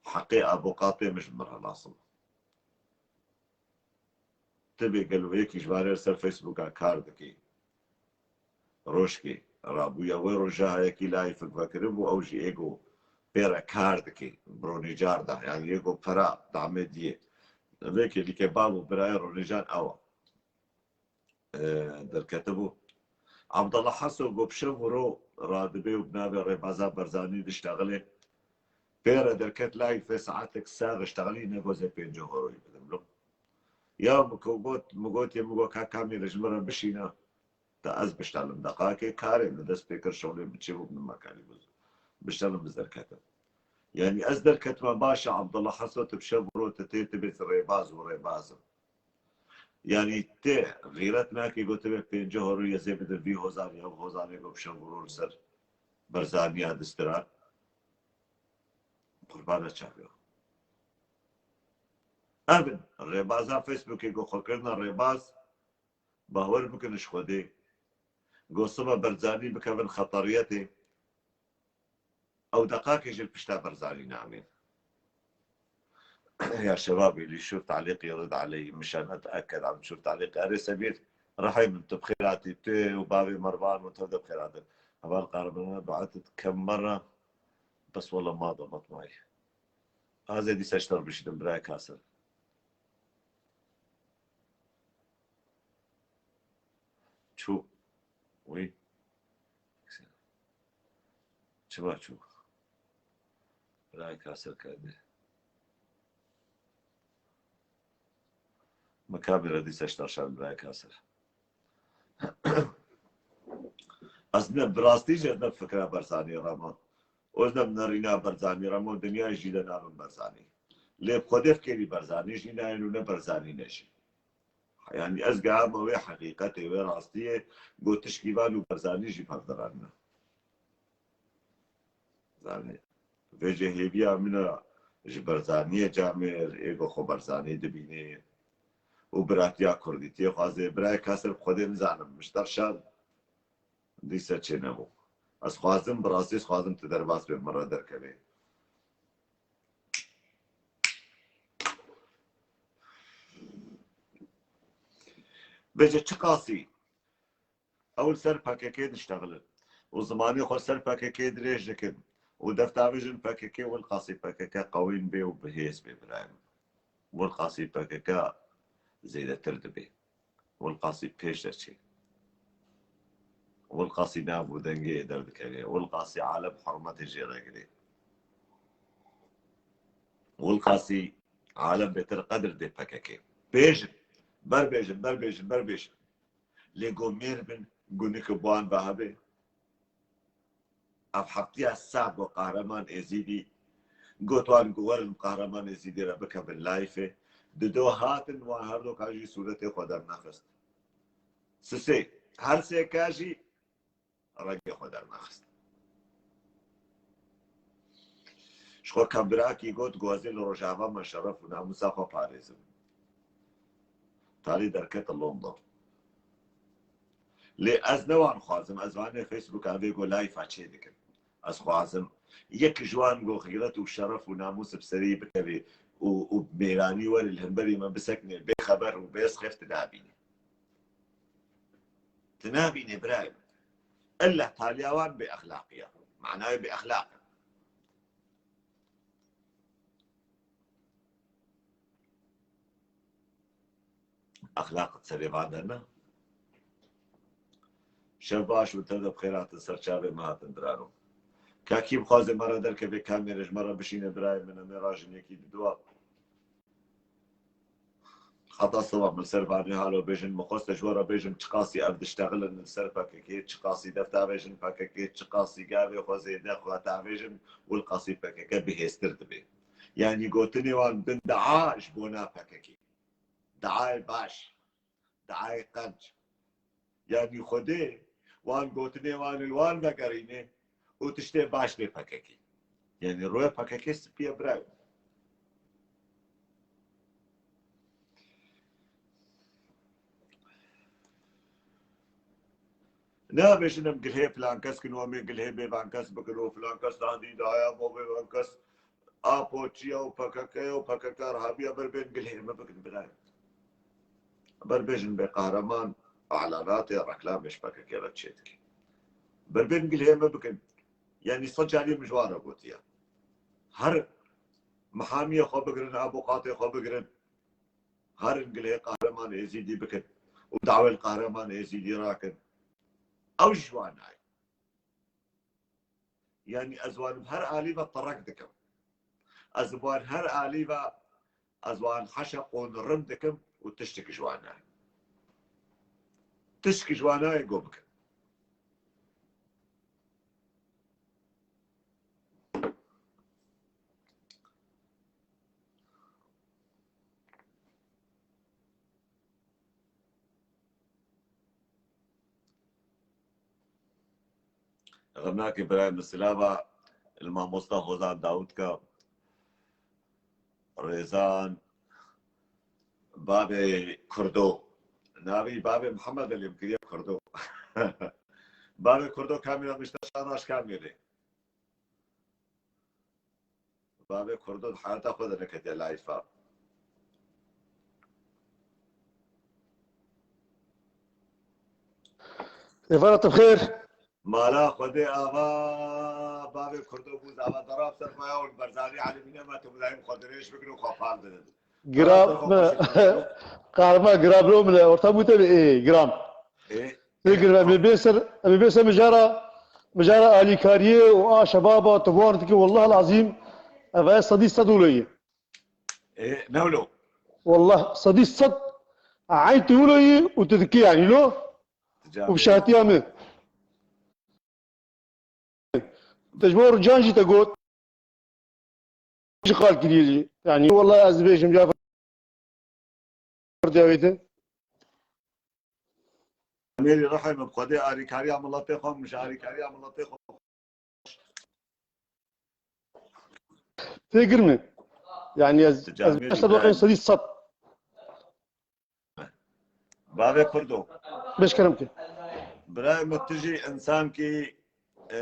Heqê avokatê min ji min re lazim. Tibê gelo yekî ji van li ser Facebooka kar dikê. Rojkê rabûye wê roja yekî layfek vekiribû, ew jî ê got pê re kar dikê, bi ronîcar da, yanî ê got pera dame diyê. Vê kêlîkê bav û birayê ronîcan ew e. E, derketibû. Abdullah Haso got bi şev û ro radibê û bi navê Rêbaza Barzanî diştexilê. Pê re derket layfê saetek sax diştexilî, ne got ez ê pêncî horoyî bidim lo. Ya min ku got, min gotiye, min got ka kamî re ji min re bişîne. Te ez biştelim deqakê karê min dest pê kir şolê min çê bû min mekanî bû. Biştelim ez derketim. Yanî ez derketime baş e, Abdullah Haso tu bi şev û ro tu tê tu bê rêbaz û rêbaz im. Yanî tê xîret nakê got tu bê pêncî horo ez ê bidim vî hozanî, ev hozanê got bi şev û ro li ser Barzaniya distiran. Qurbana çavê. Ev in rêbaza Facebookê got xwe kirine rêbaz. Bawer bikin ji Xwedê. Got sibe Barzanî bikevin xeteriyetê. Ew deqakê jî li pişta Barzanî namên. يا شباب، اللي يشوف تعليقي يرد علي، مشان أتأكد عم تشوف تعليقي. Erê Sebîr, rehê min tu bi xêr hatî, tu û bavê Mervan û tev de bi xêr hatin. Heval Kahraman بعتت كم مرة، بس والله ما ضبط معي. Ez ê dîsa ji te re bişînim birayê Kasir. Çû. Wî. Çima çû? Birayê Kasir kerdî. Me kamî re dîsa ji te re şand birayê Kasir. Ez ne bi rastî jî ez ne bi fikra Barzanî re me. Ez ne bi nerîna Barzanî re me û dinyayê jî de nabim Barzanî. Lê bi Xwedê fikirî Barzanî jî nayên û ne Barzanî ne jî. Yanî ez gihame wê heqîqetê, wê rastiyê, got tişkî van û Barzanî jî pevdiranine. Zanî, vêcê hêviya min e ji Barzaniyê camêr, ê got xwe Barzanî dibînê û biratiya kurdîtiyê xwazê. Birayê Kasir bi Xwedê nizanim, min ji te re şand dîsa çê nebû. Ez xwazim, bi rastî ez xwazim tu derbas bê, min re derkevê. Vêce çiqasî ew li ser P K K diştexilin û zimanê xwe ser P K K dirêj dikin û def davêjin P K K, wilqasî P K K qewîn bê û bi hêz bê birayê min. Wilqasî P K K zêdetir dibe. Wilqasî pêş de çê. Wilqasî nav û dengê derdikeve. Wilqasî alem hurmetê jê re girê. Wilqasî alem bêtir qedir dê P K K. Bêjin, berbêjin, berbêjin, berbêjin. Lê go mêr bin, gunike bi wan ve hebe. Ev heftiya sed got Qahreman Êzîdî, got wan ku werin Qahreman Êzîdî re bikevin layfê. Dido hatin, wan her doka jî sûretê xwe dernexist. Sisê, her sêka jî rengê xwe dernexist. Ji xwe kembirakî got, ku ez ê li Rojava me şeref û namûsa xwe parêzim. Talî derkete London. Lê ez ne wan xwazim, ez vanê Facebooka vê go layfa çê dikim. Ez xwazim yek ji wan go xîret û şeref û namûs bi serî bikevê û, û mêranî were li hemberî me bisekine, bê xeber û bê sxêf tu nabînî. Tu nabînî birayê min. Illa taliya wan bê exlaqî ye. Manayê bê exlaq e. Exlaq serê van de ne. Şev baş û tev de bi xêr hatin, ser çavê me hatin birano. Ka kî bixwaze me re derkeve, kamêre ji me re bişîne birayê min, em ê rajin yekî di dua. Heta siba min ser vanê halo bêjin, min xwest ji we re bêjim çiqasî ev diştexilin li ser P K K, çiqasî def davêjin P K K, çiqasî gavê xwe zêde xwe davêjin, wilqasî P K K bihêztir dibe. Yanî gotinê wan bin dua ji bona P K K. Duayê baş, duayê qenc. Yanî Xwedê wan gotinê wan li wan vegerîne û tiştê baş bê P K K. Yanî royê P K K spî ye birayê. Nabêjin em gilhê filan kes kin û em ê gilhê bêvan kes bikin û filan kes dadî daya bo bêvan kes. Apo çi ye û P K K ye û P K K rehabiya ber bên gilhê me bikin birayê. Ber bêjin bê qehreman, elanatê, reklamê ji P K K ve çêdike. Ber bên gilhê me bikin. Yanî sed carî min ji wan re gotiye. Her mihamiyê xwe bigirin, avûkatê xwe bigirin. Herin gilhê qehreman Êzîdî bikin û dawê li qehreman Êzîdî rakin. Ew ji wan nayê. Yanî ez wan bi her alî ve terek dikim. Ez bi wan her alî ve ez wan heşe qonirim dikim û tiştik ji wan nayê. Tiştik ji wan nayê go bikin. Xem nake birayê min, silava li mamosta Hozan Dawud ke. Rêzan, bavê Kurdo. Navê bavê Mihemed e lê min kiriye Kurdo. Bavê Kurdo kamî re, mişte şanaş kamî re. Bavê Kurdo di heyata xwe de neketiye layfa. Êvara te bi xêr. Mala Xwedê ava, bavê Kurdo bû zava derab ser xwe ya û li Berzanî Elî bîne me tu bilayim xwe dirêj bikin û xwe pal bidin. Giram, qahraman giram lo min e, orta bû te ê giram. Ê, Lê gir, em ê bê ser, em ê bê ser mijara, mijara alîkariyê û a şebaba, tu bawer dikî, wallah lazîm, ev e sedî sed wilo yî. Ê, ne wilo? Wallah, sedî sed eyn tu wilo yî û tu dikî, yanî lo. Û bi şahitiya min. Te ji bo can jî te got. Ji xal kiriye jî. Yanî, wallah ez dibêjim, Cafer diyawêtin. Mêrî rihê min, Xwedê arîkariya miletê xwe, min ji arîkariya miletê xwe. Tê gir min. Yanî ez, ez beş sed waqên sedî sed. Bavê Kurdo. Beş kerem ki. Birayê min, tu jî însankî, e,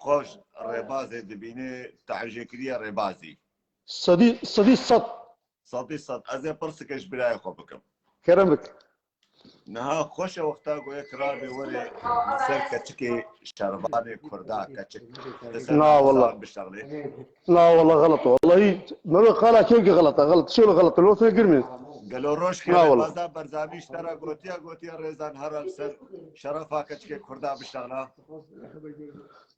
xweş rêbazê dibînî, te hejê kiriye rêbazî. Sedî, sedî sed. Sedî sed. Ez ê pirsike ji birayê xwe bikim. Kerem bik. Niha xweş e wexta ku yek rabê were li ser keçikê şervanê Kurda, keçik li ser Na, wallah. Bişexlê. Na, wallah, xelet e. Wallahî, mero qala kêmkî xelet e. Xelet, şêlo xelet e. Lo te girmê. Gelo roj Na, wallah. Rêbaza Berzanî ji te re gotiye, gotiye rêzan here li ser şerefa keçikê Kurda bişexla.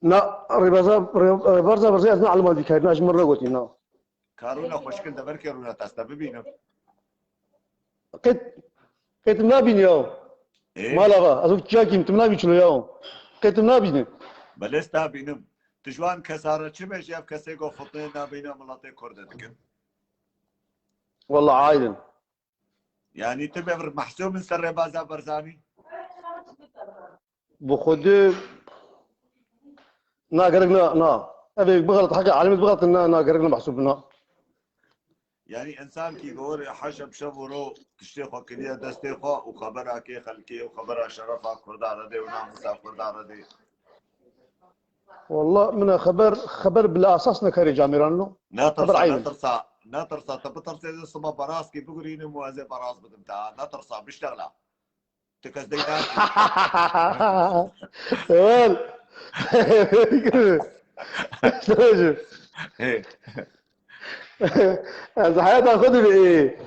Na, rêbaza, rê-, rêbaza Berzanî ez ne elma dîkarî, na ji min re gotî, na. Karûna xweşkin de berkê rûna te ez te bibînim. Qet, qet nabînî yaw. Ê? Mala va, ez wek çiyakîm, tu nabî çilo yaw. Qet nabînî. Belê ez te bînim. Tu ji wan kesa re çi bêjî, ev kesê ku fitneyê nabîne miletê Kurd dikin? Wallah aydin. Yanî tu bevir mehsûb in ser rêbaza Berzanî? Bi Xwedê na gerek na, na. Ev ê bixelit, heqê alimê bixelit, na, na gerek na mehsûb na. Yanî însankî gorê heşe bi şev û ro tiştê xwe kiriye destê xwe û xebera kê xelkê û xebera şerefa Kurda redê û namusa Kurda redê. Wallah, min e xeber, xeber bila esas nekarê camêran lo. Xeber Netirsa, eyn e. Netirsa, netirsa. Te bitirsê de siba baraskî bigurînim û ez ê baraz bidim te. Netirsa, biştexla. Tu kes dey nakî. Ewel. Ê. Ez heyata xwe dibê ê.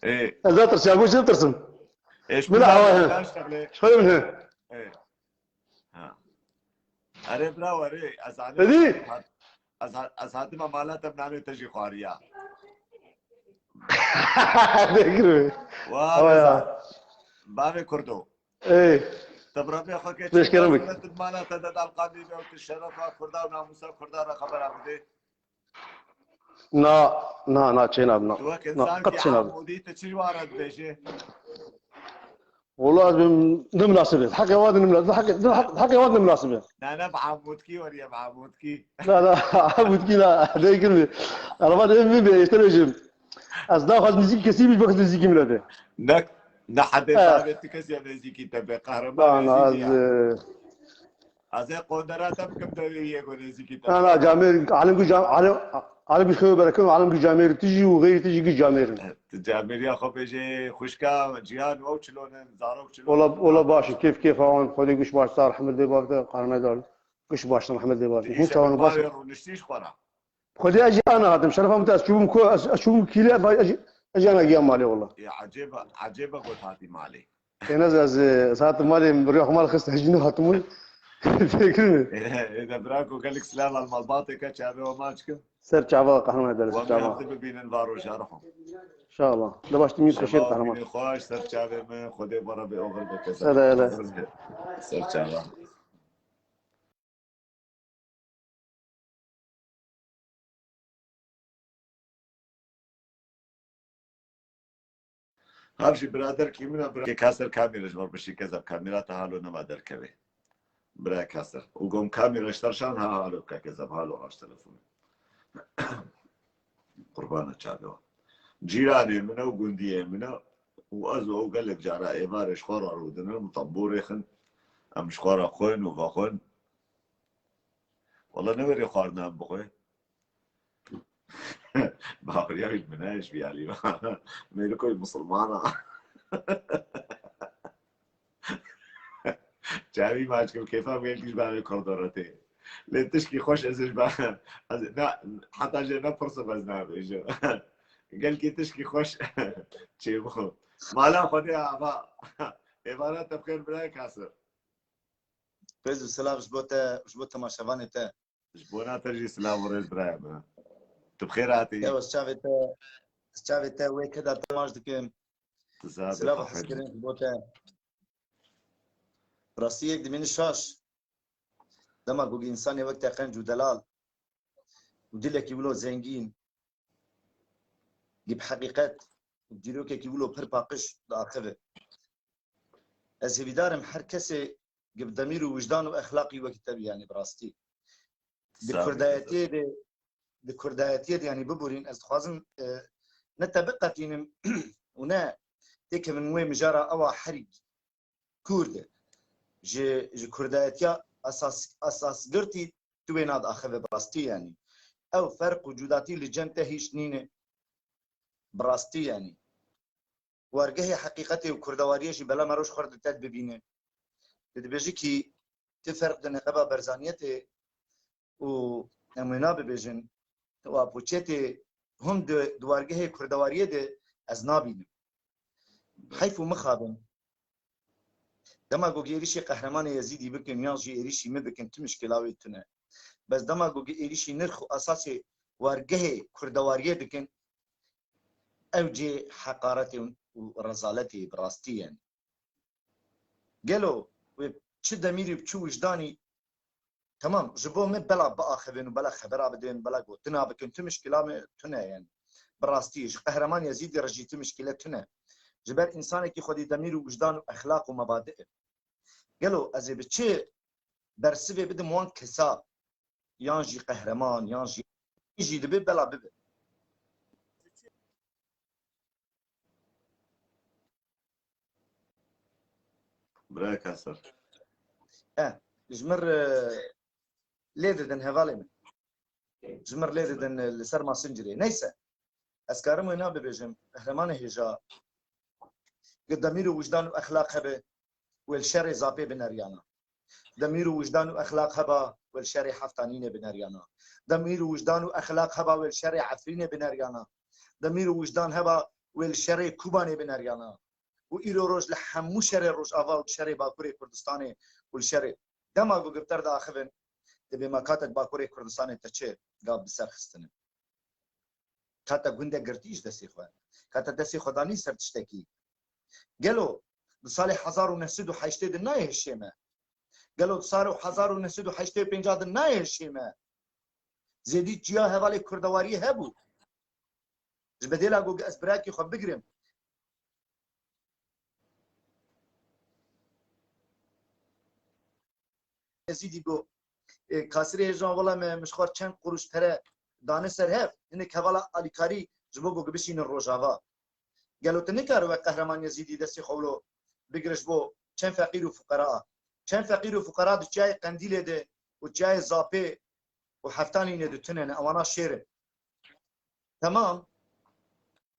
Ê. Ez netirsim, ya bo çi ditirsim? Ê, ji Min kula awa he. Şixulê. Şixulê min he. Ê. Ha. Erê bira, erê, ez Hadi. Hat-, ez ha-, ez hatime mala te, nanê te jî xwariya. Degir. Wa Awa ya. Reza. Bavê Kurdo. Ey. Te bi rebê xwe kê Beş kerem çi bik. Te mala te de dalqandî be û tu şerefa Kurda û namusa Kurda re xebera bidê. Na, na, na, çênabim, na. Tu wek Na, insankî qet çênabim. Amûdî, tu çi ji wan re dibêjî? Wala ez bim, ne minasib e. Heqê wan ne minasib, heqê, heqê wan ne minasib e. Na, na, bi amûdkî weriye, bi amûdkî. Na, na, amûdkî na, dê girmê. Araba de min be, işte bêjim. Ez naxwaz nêzîkî kesî bî, bixwaz nêzîkî min be. Ne, ne hedê He. Bavê tu kesî ya nêzîkî te be, qehreman Na, na, nêzîkî ez, ya. E, Ez ê qondera te bikim devê yê ku nêzîkî te. Na, na, camêr, alim ku cam, alim, alim ku xewe berekin, alim ku camêr tijî û xeyrî tijî ku camêrin. Tu camêriya xwe bêjê xwişka, ciyan û ew çilonin, zarok çilonin. Ola, ola baş, kêf kêfa wan, Xwedê guş baş sar, Hemid dê bavte, qarne dar. Guş baş, Hemid dê baş. Hûn çawan baş. Rûniştî ji xwe re. Xwedê ez jî ana hatim. Şerefa min te ez çûbûm ku, ez, ez çûbûm kîlê, ez, ez, ez jî ana giya malê wala. Ya ecêba, ecêba got hatî malê. Ênez ez, ez hatim malê, rûya xwe mal xist, ez jî nehatim wî. Têkirine. Ê de bira ku gelek silav al malbatê ke çavê we maç kim. Ser çava qehreman dere, ser Wan çava. Hafte bibînin va roja ruhum. İnşallah. De baş timî xweşêr qehreman. Bibînin xweş, ser çavê min, Xwedê we re bê oxir bike. Hele, hele. Ser çava. Hav jî biraderkî min e, bira. Ka ser kamîra ji ber bişî kezeb, kamîra te halo nema derkevê. Bira ka ser. Û gom kamîra ji te şan ha halo ka kezeb, halo aş telefonê. Qurbana çavê we. Cîranê min e û gundiyê min e û ez û ew gelek cara êvarê ji xwe re rûdinin, min tembûrê xin, em ji xwe re xwên û vexwên. Wala neverê xwarina em bixwe. Baweriya wî li min e, ji vî alî. Mêrikoy misilmana. Çavî maç kim, kêfa gelkî ji bavê Kurdo re tê. Lê tişkî xweş ez ji ba-, ez na, heta jê nepirsim ez nabêjim. Gelkî tişkî xweş çêbû. Mala Xwedê ava. Êvara te bi xêr birayê Kasir. Rêz û silav ji bo te, ji bo temaşevanê te. Ji bona te jî silav û rêz birayê min. Tu bi xêr hatî. Ew ez çavê te, ez çavê te wê keda te maç dikim. Tu zaf Silav û xweş. Hezkirin ji bo te. Rastî yek dimînin şaş. Dema ku însanê wek te qenc û delal û dilekî wilo zengîn, gib heqîqet û dîrokekî wilo pir paqij diaxive. Ez hêvîdar im her kesê gib demîr û wijdan û exlaqî wekî te bî, yanî bi rastî. Di Sağ ol. Kurdayetiyê de, di Kurdayetiyê de, yanî biborîn, ez dixwazim, e, ne te biqetînim û ne têkevin wê mijara ewa herî Kurd e. Ji, ji Kurdayetiya esas, esasgirtî tu wê nadiaxive bi rastî, yanî. Ew ferq û cudatî li cem te hîç nîne. Bi rastî, yanî. Wargehê heqîqetê û kurdewariyê jî bela me roj xwar di te bibîne. Tu dibêjî kî ti ferq di neqeba Berzaniyetê û em wêna bibêjin û Apoçetê hûn di, di wargehê kurdewariyê de ez nabînim. Heyf û mixabin. Dema ku êrîşî Qehremanê Yezîdî bikin yan jî êrîşî min bikin, tu mişkila wê tune. Bes dema ku êrîşî nirx û esasê wargehê kurdewariyê dikin, ew cê heqaretê û rezaletê bi rastî ye. Gelo wê çi demîrî, çi wijdanî, temam, ji bo me bela biaxivin û bela xebera bidin, bela gotina bikin, tu mişkila me tune ye. Bi rastî, ji Qehreman Yezîdî re jî tu mişkile tune. Ji ber însanekî xwedî demîr û wijdan û exlaq û mebadi e. Gelo ez ê bi çi bersivê bidim wan kesa, yan jî qehreman, yan jî jî dibe bela bibe. Birayê Kasir. E, ji mir, e, lê didin hevalê min. Ji mir lê didin, e, li ser Messengerê. Neyse. Ez karim wê nabibêjim. Qehremanê hêja. Gi demîr û wijdan û exlaq hebe, wê li şerê zapê bineriyana. Demîr û wijdan û exlaq heba, wê li şerê Heftanînê bineriyana. Demîr û wijdan û exlaq heba, wê li şerê Efrînê bineriyana. Demîr û wijdan heba, wê li şerê Kubanê bineriyana. Û îro roj li hemû şerê Rojava û şerê Bakurê Kurdistanê û li şerê dema ku gifter diaxivin, dibê me katek Bakurê Kurdistanê te çi gav bi ser xistine? Ka te gundek girtî ji destê xwe? Ka te destê xwe danî ser tiştekî? Gelo di salê hezar û neh sed û heştê de nayê hişê me? Gelo di salê hezar û neh sed û heştê û pênc de nayê hişê me? Zêdî çiya hevalê kurdewariyê hebû. Ji bedêla ku ez birakî xwe bigirim. Yezîdî got, e, Kasirê Hêjan, wela me, min ji xwe çend qurûş pere dane ser hev, hinek hevala alîkarî ji bo ku bişînin Rojava. Gelo tu nikare wek Qehreman Yezîdî destê xwe wilo bigire ji bo çend feqîr û fuqera? Çend feqîr û fuqara di çiyayê Qendîlê de û çiyayê Zapê û Heftanînê de tune ne, ewana şêr in. Temam.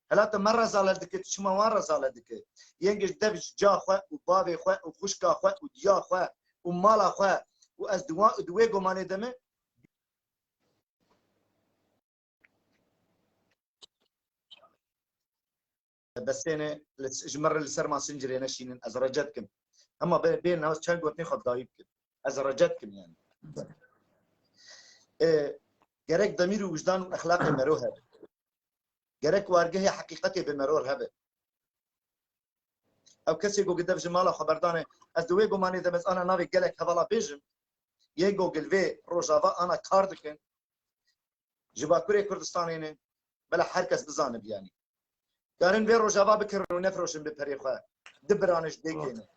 Hela tu me rezalet dike, tu çima wan rezalet dike? Yên giş dev ji ca xwe û bavê xwe û xwişka xwe û diya xwe û mala xwe û ez di wan, di wê gomanê de me Besêne li, ji min re li ser masincirê neşînin, ez rece dikim. Hema bê, bê nas çend gotinê xwe bi dawî bikin. Ez rece dikim yani. E, gerek demîr û wijdan û exlaqê mero hebe. Gerek wargehê heqîqetê bi meror hebe. Ew kesê ku dev ji mala xwe berdane, ez di wê gumanê de ez ana navê gelek hevala bêjim, yên ku li vê Rojava ana kar dikin, ji Bakurê Kurdistanê ne, bela her kes bizane biyanî. Karin vê Rojava bikirin û nefroşin bi perê xwe. Du birane ji dêkê ne.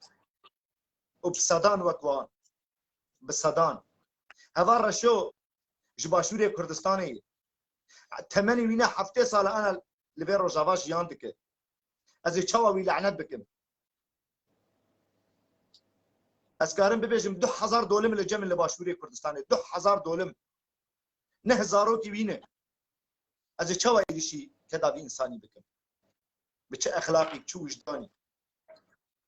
Û bi sedan wek wan. Bi sedan. Heval Reşo ji Başûrê Kurdistanê ye. Temenê wî ne heftê sal e ana li vê Rojava jiyan dike. Ez ê çawa wî lanet bikim? Ez karim bibêjim du hezar dolim li cem in li Başûrê Kurdistanê. Du hezar dolim. Neh zarokî wî ne. Ez ê çawa êrişî tedavî însanî bikim? Bi çi exlaqî, çi wijdanî?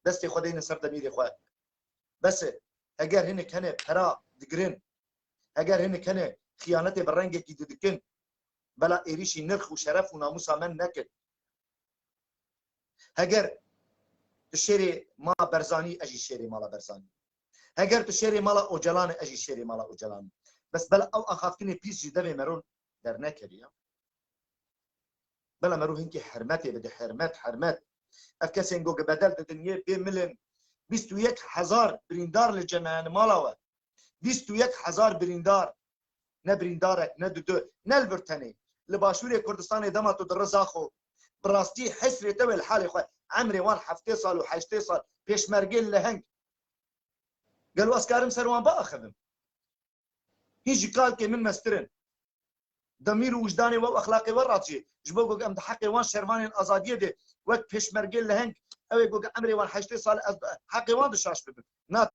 Destê xwe deyne ser demîrê xwe. Bes e. Heger hinek hene pera digirin, heger hinek hene xiyanetê bi rengekî di dikin, bela êrişî nirx û şeref û namûsa me nekin. Heger tu şêrê mala Berzanî, ez jî şêrê mala Berzanî. Heger tu şêrê mala Ocalan e, ez jî şêrê mala Ocalan im. Bes bela ew axaftinê pîs ji devê mero dernekeriya. Bela mero hinkî hermetê bide, hermet, hermet. Ev kesên ku bedel didin yê bê milin bîst û yek hezar birîndar li cem e, yani mala we. Bîst û yek hezar birîndar. Ne birîndarek, ne didu, ne li vir tenê. Li Başûrê Kurdistanê dema tu diri Zaxo, bi rastî hesrê te wê li halê xwe. Emrê wan heftê sal û heştê sal, pêşmergê leheng. Gelo ez karim ser wan biaxivim? Hîn ji kalkê min mestir in. Demîr û wijdanê we û exlaqê we raziyê. Ji bo ku em di heqê wan şervanên azadiyê de wek pêşmergê leheng, ew ê ku emrê wan heştê sal ez heqê wan di şaş bibim. Na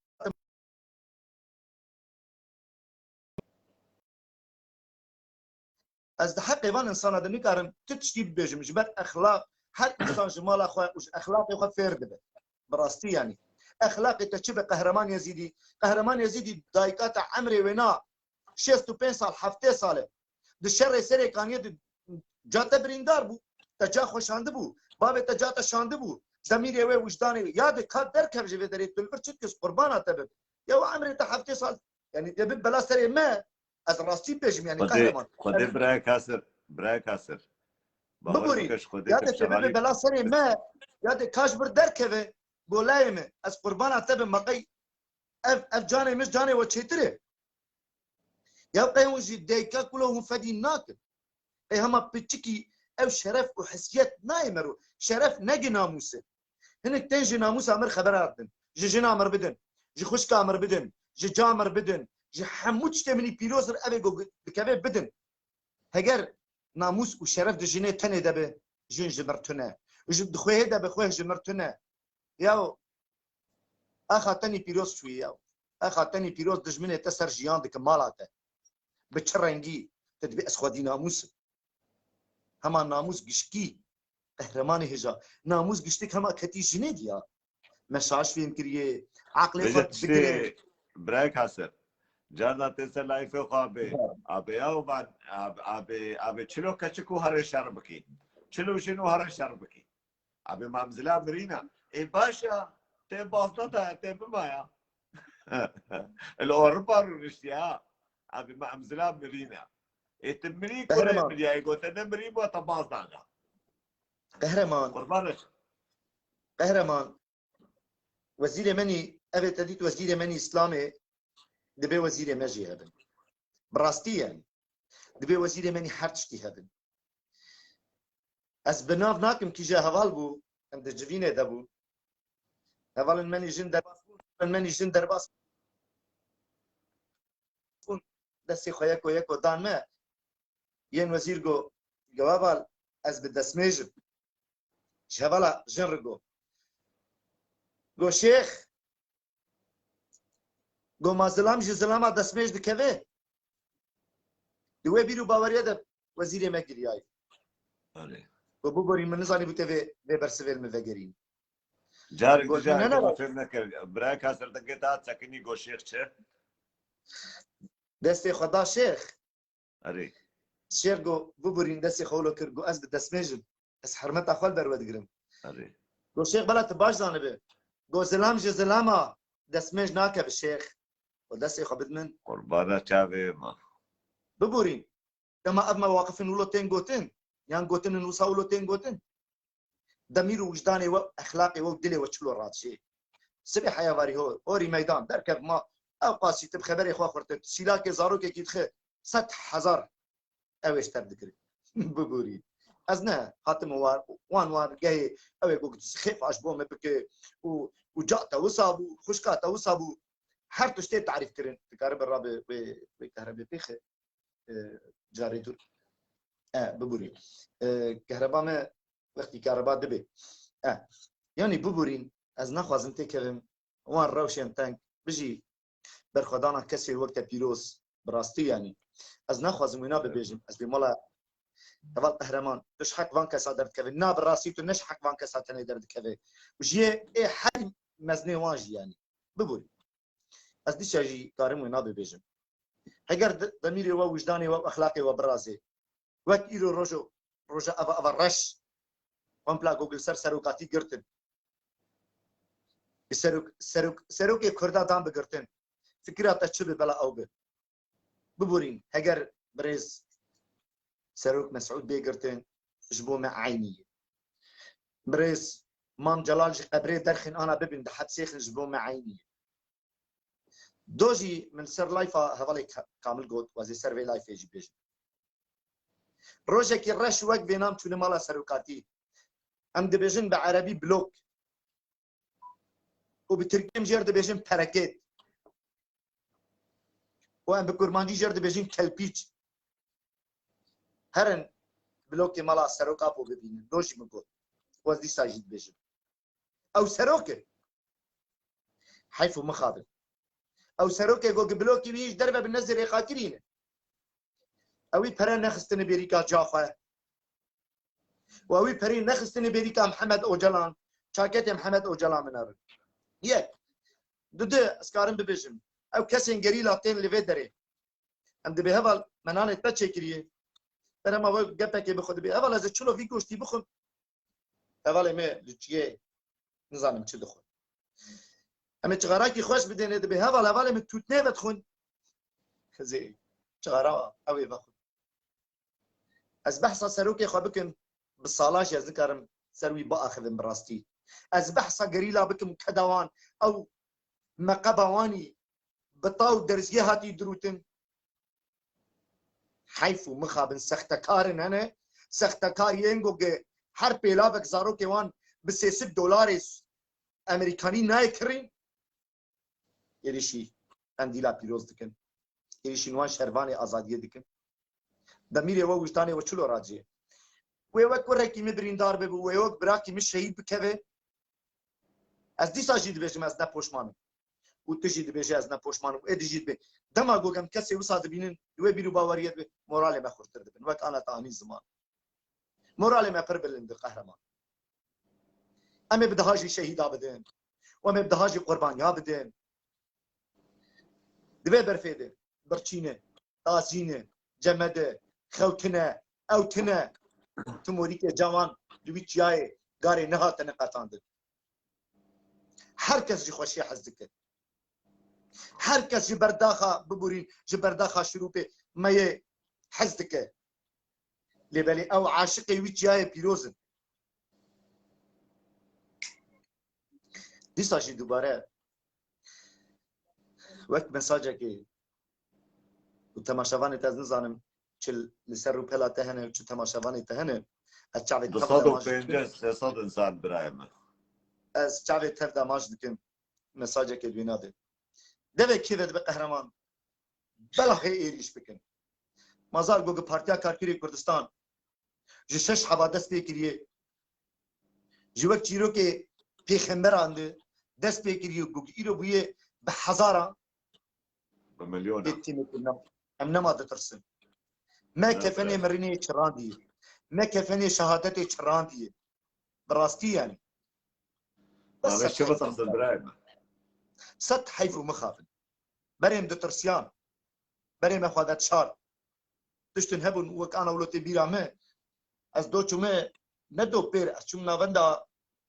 Ez di heqê van insana de nikarim ti tiştî bibêjim, ji ber exlaq, her insan ji mala xwe û ji exlaqê xwe fêr dibe. Bi rastî yanî. Exlaqê te çi be Qehreman Yezîdî? Qehreman Yezîdî dayika te emrê wê na şêst û pênc sal, heftê sal e. Di şerê Serê Kaniyê de ca te birîndar bû. Te ca xwe şandibû. Bavê te ca te şandibû. Demîrê wê wijdanê ya de ka derkev ji vê derê tu li vir çi dikis qurbana te bim. Ya û emrê te heftê sal, yani de bi bela serê me, ez rastî bêjim yani Xwedê, qehreman. Xwedê birayê Kasir, biraya Kasir. Bawer Bibûrî, bike ji Xwedê ya te te bibe bela serê me, ya de ka ji vir derkeve golayê me. Ez qurbana te bim, me qey ev, ev canê min ji canê we çêtir e. Ya qey hûn jî dayika kulo hûn fedî nakin. Qey hema piçikî ew şeref û hesiyet nayê mero. Şeref ne gi namûs e. Hinek tên ji namûsa mir xebera didin. Ji jina mir bidin. Ji xwişka mir bidin. Ji ca mir bidin. Ji hemû tiştê min î pîroz ir ev ê ku dikeve bidin. Heger namûs û şeref di jinê tenê de be, jin ji mir tune. Ji di xwehê de be, xweh ji mir tune. Yaw, axa tenî pîroz çûyî yaw. Axa tenî pîroz dijminê te ser jiyan dike mala te. Bi çi rengî? Te dibê ez xwedî namûs im. Hema namûs gişkî, qehremanê hêja. Namûs giştik hema ketî jinê diya. Me şaş fêm kiriye. Aqlê xwe Vêca bigire. Tiştê birayê Kasir. Carna tê ser layfê xwe abê. Abê ya û van, ab-, abê, abê çilo keçik û herê şer bikî. Çilo jin û herê şer bikî. Abi mamzila mirîna. Ê baş a, tê bazda da, tê bimaya. Li Ewropa rûniştiye ha. Abi mamzila mirîna. Ê tu mirî, kurê Qehreman. Mirî, ê gote ne mirî, bu ta bazda da. Qehreman. Qurbanê. Qehreman. Wezîrê menî, ev ê te dît wezîrê menî Îslamê, dibê wezîrê me jî hebin. Bi rastî yani. Dibê wezîrê menî her tiştî hebin. Ez bi nav nakim kîje heval bû, em di civînê de bûn. Hevalên menî jin derbas bûn, hevalên menî jin derbas bûn. Destê xwe yeko yeko dan me. Yên wezîr go, go heval, ez bi destmêj im. Ji hevala jin re go. Go şêx, Go ma zilam ji zilama destmêj dikeve. Di wê bîr û baweriye de wezîrê me giriyayî. Erê. Go biborîn, min nizanîbû te vê, vê bersivê li min vegerîn. Carek Got, dija ne, ne, eke ne. Fêr nekir. Birayê ka serdengê te hat sekinî go şêx çi? Destê xwe da şêx. Erê. Şêx go biborîn, destê xwe wilo kir, go ez bi destmêj im. Ez hermeta xwe li ber we digirim. Erê. Go şêx bela tu baş zanibi. Go zilam ji zilama destmêj nake bi şêx. Go destê xwe bid min. Qurbana çavê ma. Biborîn. Dema ev mewaqifin wilo tên gotin. Yan gotinin wisa wilo tên gotin. Demîr û wijdanê we, exlaqê we û dilê we çilo radijê. Sibê heya varî ho, horî meydan, derkev ma, ew qasî tu bi xeberê xwe xurtin, tu sîlakê zarokekî dixe, sed hezar ew ê ji te dikirin. Biborî. Ez ne, hatim war, wan war, gehê, ew ê ku tu xêfa ji bo me bike û, û ca te wisa bû, xwişka te wisa bû, her tiştê tarîf kirin. Dikare bi rabe wê, wê kehrebê pêxe. E, carê dûr. E, biborî. E, kehreba me wextî kehreba dibe. E, yanî biborîn, ez naxwazim têkevim wan rewşên teng. Bijî berxwedana kesê wek te pîroz, bi rastî yanî. Ez naxwazim wêna bibêjim. Ez bê mala heval Qehreman, tu ji heq van kesa derdikeve. Na, bi rastî tu ne ji heq van kesa tenê derdikeve. Û jiyê ê her meznê wan jî yanî. Biborî. Ez dîsa jî karim wêna bibêjim. Heger de-, demîrê we, wijdanê we, exlaqê we birazê. Wek îro rojo, roja eva, eva reş. Kompla Google ser serokatî girtin. Bi serok, serok, serokê Kurda dan bi girtin. Fikira te çi bi bela ew bi. Biborîn, heger birêz Serok Mesûd bê girtin, ji bo me eynî ye. Birêz Mam Celal ji qebrê derxin ana bibin, di hepsê xin, ji bo me eynî ye. Do jî min ser layfa hevalê Ka-, Kamil got, wazê ser vê layfê jî bêjim. Rojekî reş wek vênam çûne mala serokatî. Em dibêjin bi erebî blok. Û bi tirkî em jê re dibêjin perekêt. Û em bi kurmancî jê re dibêjin kelpîç. Herin blokê mala Serok Apo bibînin. Do jî min got. Û ez dîsa jî dibêjim. Ew serok e. Heyf û mixabin. Ew serokê ku blokî wî ji derve bi nezirê xakirî ne. Ew wî pere nexistine bêrîka ca xwe. Û ew wî perê nexistine bêrîka Mihemed Ocalan. Çaketê Mihemed Ocalan min erin. Yek. Dudu, ez karim bibêjim. Ew kesên gerîla tên li vê derê. Em dibê heval me nanê te çêkiriye. Berema we gepekê bi xwe dibê. Heval ez ê çilo vî goştî bixwim. Hevalê me li çiyê nizanim çi dixwe. Em ê çixarakî xweş bidêne dibê. Heval, hevalê min tûtnê vedixwin. Xizê çixara ew ê vexwin. Ez behsa serokê xwe bikim, bi sala jî ez nikarim ser wî biaxivim bi rastî. Ez behsa gerîla bikim û keda wan, ew meqeba wanî bi ta û derziyê hatî dirûtin. Heyf û mixabin sextekar in hene. Sextekar yên ku her pêlavek zarokê wan bi sê sed dolarê Amerîkanî nayê kirîn. Êrîşî em dîla pîroz dikin. Êrîşî wan şervanê azadiyê dikin. Demîrê we, wijdanê we çilo raciyê. Wê wek kurekî min birîndar bibe, wê wek birakî min şehîd bikeve. Ez dîsa jî dibêjim ez ne poşman im. Û tu jî dibêje ez ne poşman im. Ê dî jî dibe. Dema ku em kesê wisa dibînin, wê bîr û baweriyê dibe, moralê me xurtir dibin. Wek ana te anî ziman. Moralê me pir bilind e, qehreman. Em ê bi daha jî şehîda bidin. Û em ê bi daha jî qurbaniya bidin. Di vê berfê de birçîne, tazîne, cemede, xewtine, ewtine. Timorîkê cawan di wî çiyayê garê nehatine qetandin. Her kes ji xweşiyê hez dike. Her kes ji berdaxa biborîn, ji berdaxa şirûpê me yê hez dike. Lê belê ew aşiqê wî çiyayê pîroz in. Dîsa jî dubare wek mesajekê û temaşevanê te, ez nizanim çi li ser rûpela te hene û çi temaşevanê te hene. Ez çavê tev de maç dikim. Du sed û pêncî, sê sed insan birayê min. Ez çavê tev de maç dikim. Mesajekê wîna de. Devê kê ve dibe qehreman. Bela hê êrîş bikin. Mazar Gogi Partiya Karkerê Kurdistan ji şeş heba dest pê kiriye. Ji wek çîrokê pêxemberan de dest pê kiriye, Gogi îro bûye bi hezaran. Bi milyona. Em nema ditirsin. Me kefenê mirinê çirandî. Me kefenê şehadetê çirandî. Bi rastî yani. Bes çi bitirsin birayê me? Sed heyf û mixabin. Berê em ditirsiyan. Berê me xwe vedişart. Tiştin hebûn wek ana wilo tê bîra me. Ez do çûme ne do pêr, ez çûm navenda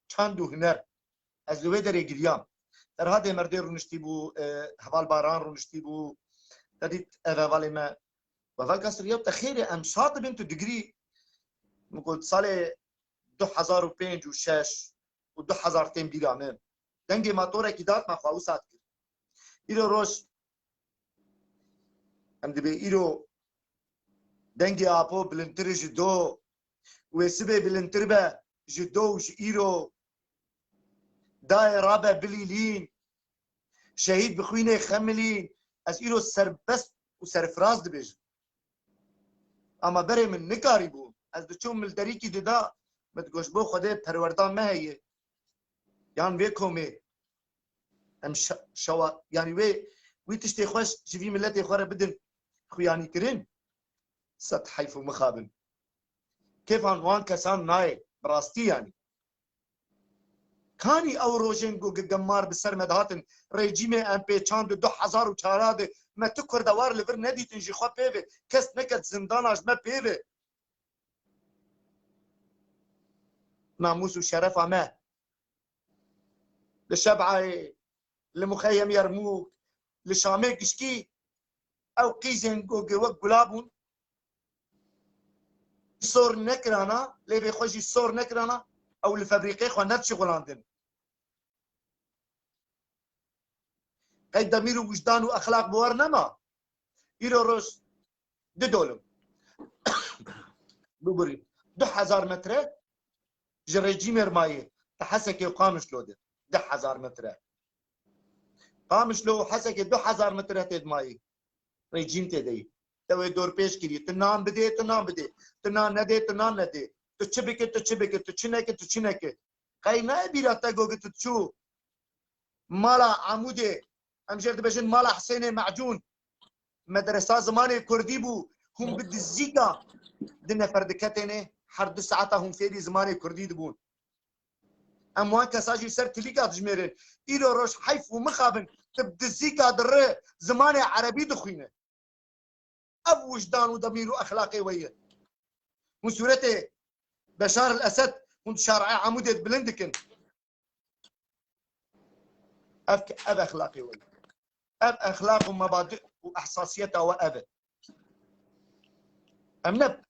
çand û huner. Ez li wê derê giriyam. Ferhadê Merdê rûniştî bû, e, Heval Baran rûniştî bû. Te dît ev hevalê me. We vel kesir ya te xêrê em şad dibin tu digirî. Min got salê du hezar û pênc û şeş û du hezar tên bîra min. Dengê matorekî dat me xwe wisa dikir. Îro roj em dibê îro dengê apo bilindtir ji do wê sibê bilindtir be ji do û ji îro dayê rabe bilîlîn şehîd bi xwînê xemilîn ez îro serbest û serfiraz dibêjim. Ama berê min nikarîbû. Ez diçûm min li derîkî dida, min digot ji bo Xwedê perwerda me heye. Yan vê komê em şe- şewa, yanî wê wî tiştê xweş ji vî miletê xwe re bidin xuyanî kirin. Sed heyf û mixabin. Kêfan wan kesan nayê, bi rastî yanî. Kanî ew rojên ku gemar bi ser me dihatin, rejîmê em pê çand du hezar û çar de me tu kurdewar li vir nedîtin jî xwe pê ve, kes neket zindana ji me pê ve. Namûs û şerefa me li Şeb'ayê, li Muxeyem Yermûk, li Şamê gişkî ew qîzên ku wek gula bûn, sor nekirana, lê vê xwe jî sor nekirana, ew li febrîqê xwe nedişixulandin. Qey demîr û wijdan û exlaq bi wer nema. Îro roj du dolim. Bibûrî. Du hezar metre ji rejîmê mayê. Te Hesekê û Qamişlo de. Du hezar metre. Qamişlo û Hesekê du hezar metre tê di mayê. Rejîm tê de yî. Te wê dorpêç kirî. Tu nan bidê, tu nan bidê. Tu nan nedê, tu nan nedê. Tu çi bike, tu çi bike. Tu çi neke, tu çi neke. Qey nayê bîra te go tu çû mala Amûdê, em jê dibêjin mala Hisênê Mecûn. Medresa zimanê kurdî bû. Hûn bi dizîka du nefer diketênê, her du saeta hûn fêrî zimanê kurdî dibûn. Em wan kesa jî ser tilîka dijmêrin. Îro roj heyf û mixabin, tu bi dizîka diri zimanê erebî dixwîne. Ev wijdan û demîr û exlaqê we ye. Hûn sûretê Beşar el Esed hûn di şarê Amûdê bilind dikin. Ev, ev exlaqê we ye. Ev exlaq û mebadi û ehsasiyeta we ev e. Em ne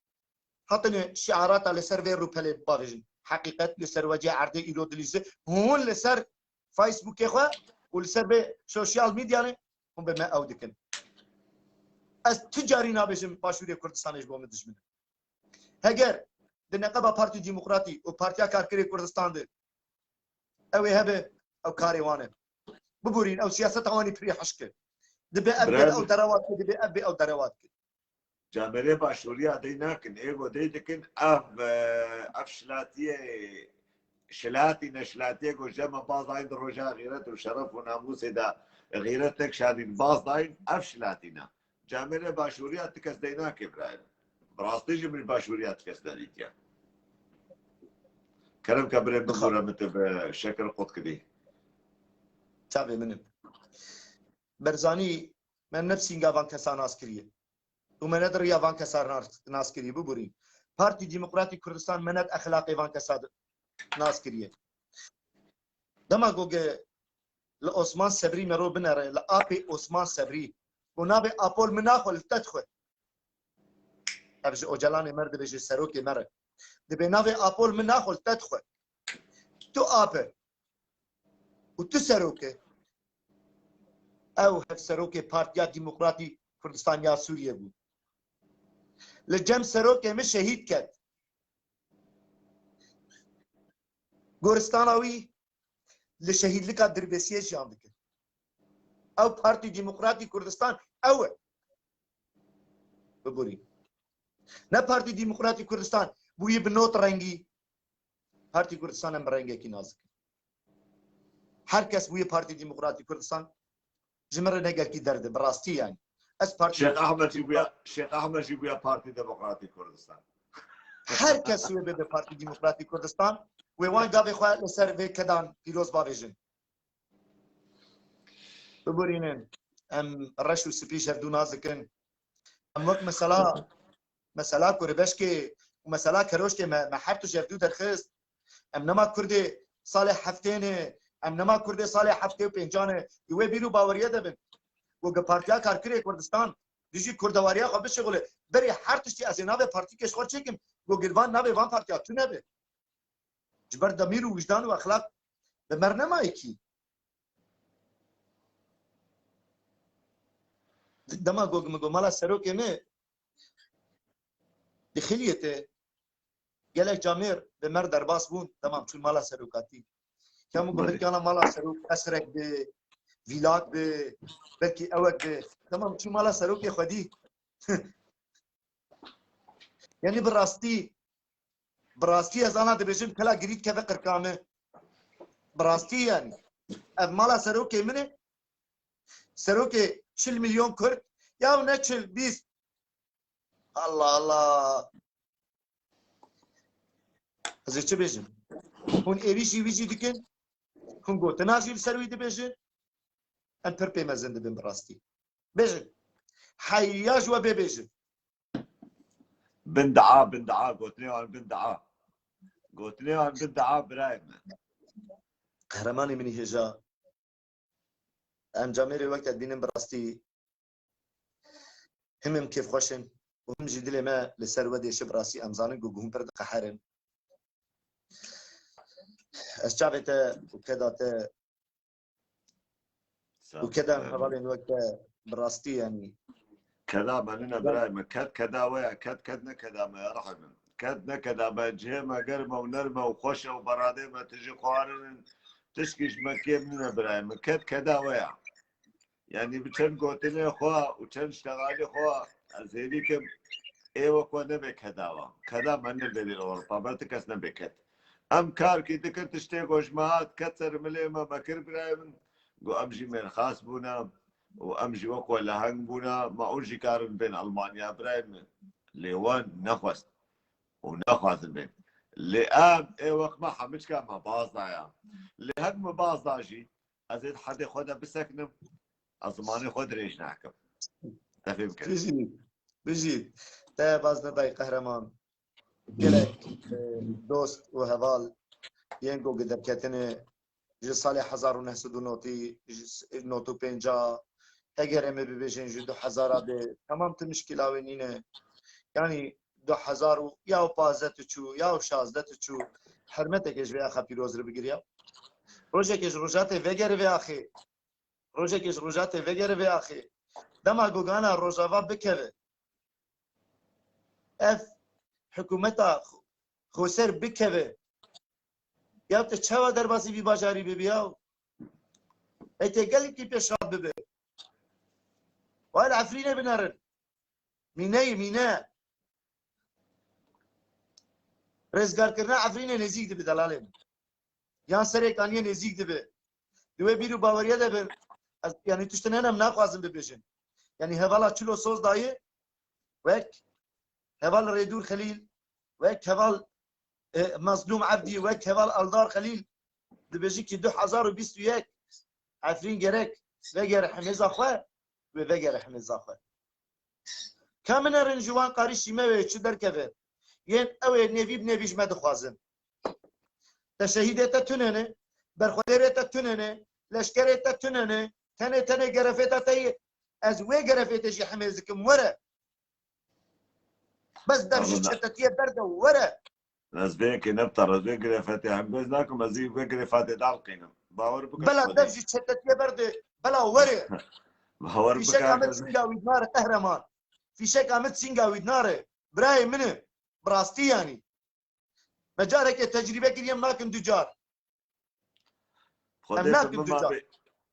hatine şiarata li ser vê rûpelê bavêjin. Heqîqet li ser wecê erdê îro dilîze. Hûn li ser Facebookê xwe û li ser vê sosyal medyanê hûn bi me ew dikin. Ez tu carî nabêjim Başûrê Kurdistanê ji bo min dijmin e. Heger di neqeba Partî Demokratî û Partiya Karkerê Kurdistan de ew ê hebe, ew karê wan e. Biborîn, ew siyaseta wan î pirî hişk e. Dibe ev bê ew derewa dike, dibe ev bê ew derewa dike. Camerê Başûriya dey nakin, êgo dey dikin, ev, e, ev şilatiyê, şilatî ne şilatiyê ku ji me baz dayîn di roja xîret û şeref û namûsê de xîret tek şadîn baz dayîn, ev şilatî ne. Camerê Başûriya ti kes dey nake birayê. Bi rastî jî min Başûriya ti kes nedîtiye. Kerem ke birê bibûre min tu bi şekil qut kidî. Çavê min in. Berzanî me ne bi sînga van kesa nas kiriye. Û me ne di riya van kesa nas, nas kiriye, biborî. Partî Demokratîk Kurdistan me ne di exlaqê van kesa di, nas kiriye. Dema ku ge li Osman Sebrî me ro binere, li apê Osman Sebrî. Û navê Apol min naxwe li te dixwe. Ev ji Ocalanê me re dibêje serokê me re. Dibê navê Apol min naxwe li te dixwe. Tu ape. Û tu serok e. Ew hevserokê Partiya Demokratî Kurdistan ya Sûriyê bû. Li cem serokê min şehîd ket. Goristana wî li şehîdlika Dirbêsiyê jiyan dike. Ew Partî Demokratî Kurdistan ew e. Biborî. Ne Partî Demokratî Kurdistan bûyî bi not rengî. Partî Kurdistan em bi rengekî nazik in. Her kes bûye Partî Demokratî Kurdistan, ji min re ne gelkî derd e, bi rastî yanî. Ez Partî Şêx Ehmed jî bûya, Şêx Ehmed jî bûya Partî Demokratîk Kurdistan. Her kes wê bebe Partî Demokratîk Kurdistan, wê wan gavê xwe li ser vê kedan pîroz bavêjin. Biborînin, em reş û spî ji hevdû nas dikin. Em wek mesela, mesela Kurbeşkê û mesela Keroşkê me, me her tu ji hevdû derxist. Em nema Kurdê salê heftê ne, em nema Kurdê salê heftê û pênca ne. Di wê bîr û baweriye de bin. Ku gi Partiya Karkerê Kurdistan dijî kurdewariya xwe bişixule. Berê her tiştî ez ê navê partîkê ji xwe çêkim. Ku gi van navê van partiya tune be. Ji ber demîr û wijdan û exlaq bi mer nemayekî. Dema ku min got mala serokê me dixiliyete, gelek camêr bi mer derbas bûn, dema çûn mala serokatî. Ya min got belkî ana mala serok qesrek bi, vîlak bi, belkî ewek bi. Dema çûn mala serokê xwedî. Yanî bi rastî, bi rastî ez ana dibêjim kela girî dikeve qirka me. Bi rastî yanî. Ev mala serokê min e. Serokê çil milyon Kurd. Ya ne çil, bîst. Allah Allah. Ez ê çi bêjim? Hûn êrîşî wî jî dikin. Hûn gotina jî li ser wî dibêjin. Em pir pê mezin dibin bi rastî. Bêjin. Heya ji we bê bêjin. Bin dua, bin dua. Gotinê wan bin dua. Gotinê wan bin dua birayê min. Qehremanê min î hêja. Em camêrê wek te dibînin bi rastî him em kêfxweş in û him jî dilê me li ser we diêşe bi rastî em zanin ku hûn pir diqeherin. Ez çavê te û keda te û keda em hevalên wek te bi rastî yanî. Keda me nine birayê me. Ked keda we ya. Ked ked ne keda me ya rehê min. Ked ne keda me. Cihê me germ e û nerm e û xweş e û beradê me tijî xwarin in. Tişkî ji me kêm nine birayê min. Ked keda we ya. Yanî bi çend gotinê xwe û çend ştegalê xwe ez hêvî kim ê wek we nebe keda we. Keda me nebe vê Ewropa. Ber ti kes nebe ked. Em karkî dikir tiştê ku ji me hat ket ser milê me, me kir birayê min. Got em jî mêrxas bûne û em jî wek we leheng bûne. Me û jî karin bên Almanya birayê min. Lê wan nexwest û naxwazin bên. Lê em ê wek me hemiçka me baz daya. Lê hek me baz da jî ez ê di herdê xwe de bisekinim. Ez zimanê xwe dirêj nakim. Te fêm kir. Bijî, bijî. Te baz nedayî qehreman. Gelek, e, dost û heval yên ku gi derketine ji salê hezar û neh sed û notî, ji s-, not û pênca, eger em ê bibêjin ji du hezar a de, temam tu mişkila wê nîne. Yanî du hezar û ya û pazdeh tu çû, ya û şazdeh tu çû, hermeteke ji vê axa pîroz re bigiriya. Rojeke ji rojatê vegere vê axê. Rojekê ji rojatê vegere vê axê. Dema gogana Rojava bikeve. Ev hikûmeta xo-, xoser bikeve. Ya te çawa derbasî vî bajarî bibe ya? Ê te gelekî pêşhat bibe. Wa li Efrînê binerin. Mîneyê mîne. Rêzgarkirina Efrînê nêzîk dibe delalê min. Yan Serêkaniyê nêzîk dibe. Di wê bîr û baweriye de bin. Ez, yanî tiştin hene em naxwazin bibêjin. Yanî hevala Çilo Soz dayê wek heval Rêdûr Xelîl, wek heval, e, Mezlûm Evdî, wek heval Eldar Xelîl dibêjin ki du hezar û bîst û yek Efrîn gerek vegere himêza xwe, wê vegere himêza xwe. Ka min erin ji wan qarîşî me wê çi derkeve? Yên ew ê nêvî bi nêvî ji me dixwazin. Te şehîdê te tune ne, berxwedêrê te tune ne, leşkerê te tune ne, tenê tenê gerefê te te yê. Ez wê gerefê te jî hemêz dikim, were. Bes dev ji çetetiyê berde, were. Ez vê yekê ne bi te re, ez vê girêfetê hembêz nakim, ez ê vê girêfetê daliqînim. Bawer bike. Bela dev ji çetetiyê berde, bela were. Bawer bike. Fîşeka min singa wî nare qehreman. Fîşeka min singa wî nare. Birayê min e. Bi rastî yanî. Me carekê tecrîbe kiriye, em nakin du car. Em nakin du car.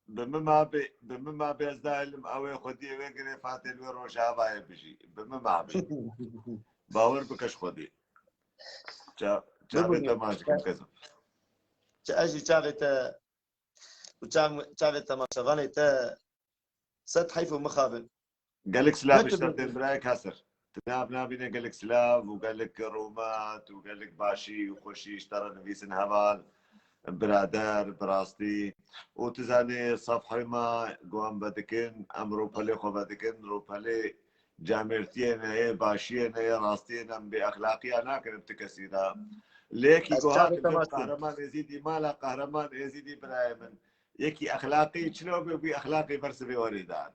Bi min mabê, bi min mabê ez dahêlim ew ê xwediyê wê girêfatê li wê Rojavayê bijî. Bi min mabê. Bawer bike ji xwedî. Ça-, çavê te maç dikim kezim. Çi ez jî çavê te û çav-, çavê temaşevanê te Sed heyf û mixabin. Gelek silav ji te tên birayê Kasir. Tu nav nabîne gelek silav û gelek rûmet û gelek başî û xweşî ji te re nivîsin heval, birader, bi rastî. Û tu zanî sefhê me guhan vedikin, em rûpelê xwe vedikin, rûpelê camêrtiyê neyê, başiyê neyê, rastiyê ne, em bê exlaqiya nakin bi ti kesî de. Lê yekî guha tu bê Qehreman Êzîdî, mala Qehreman Êzîdî birayê min. Yekî exlaqî çilo be, wî exlaqî bersivê werê dan.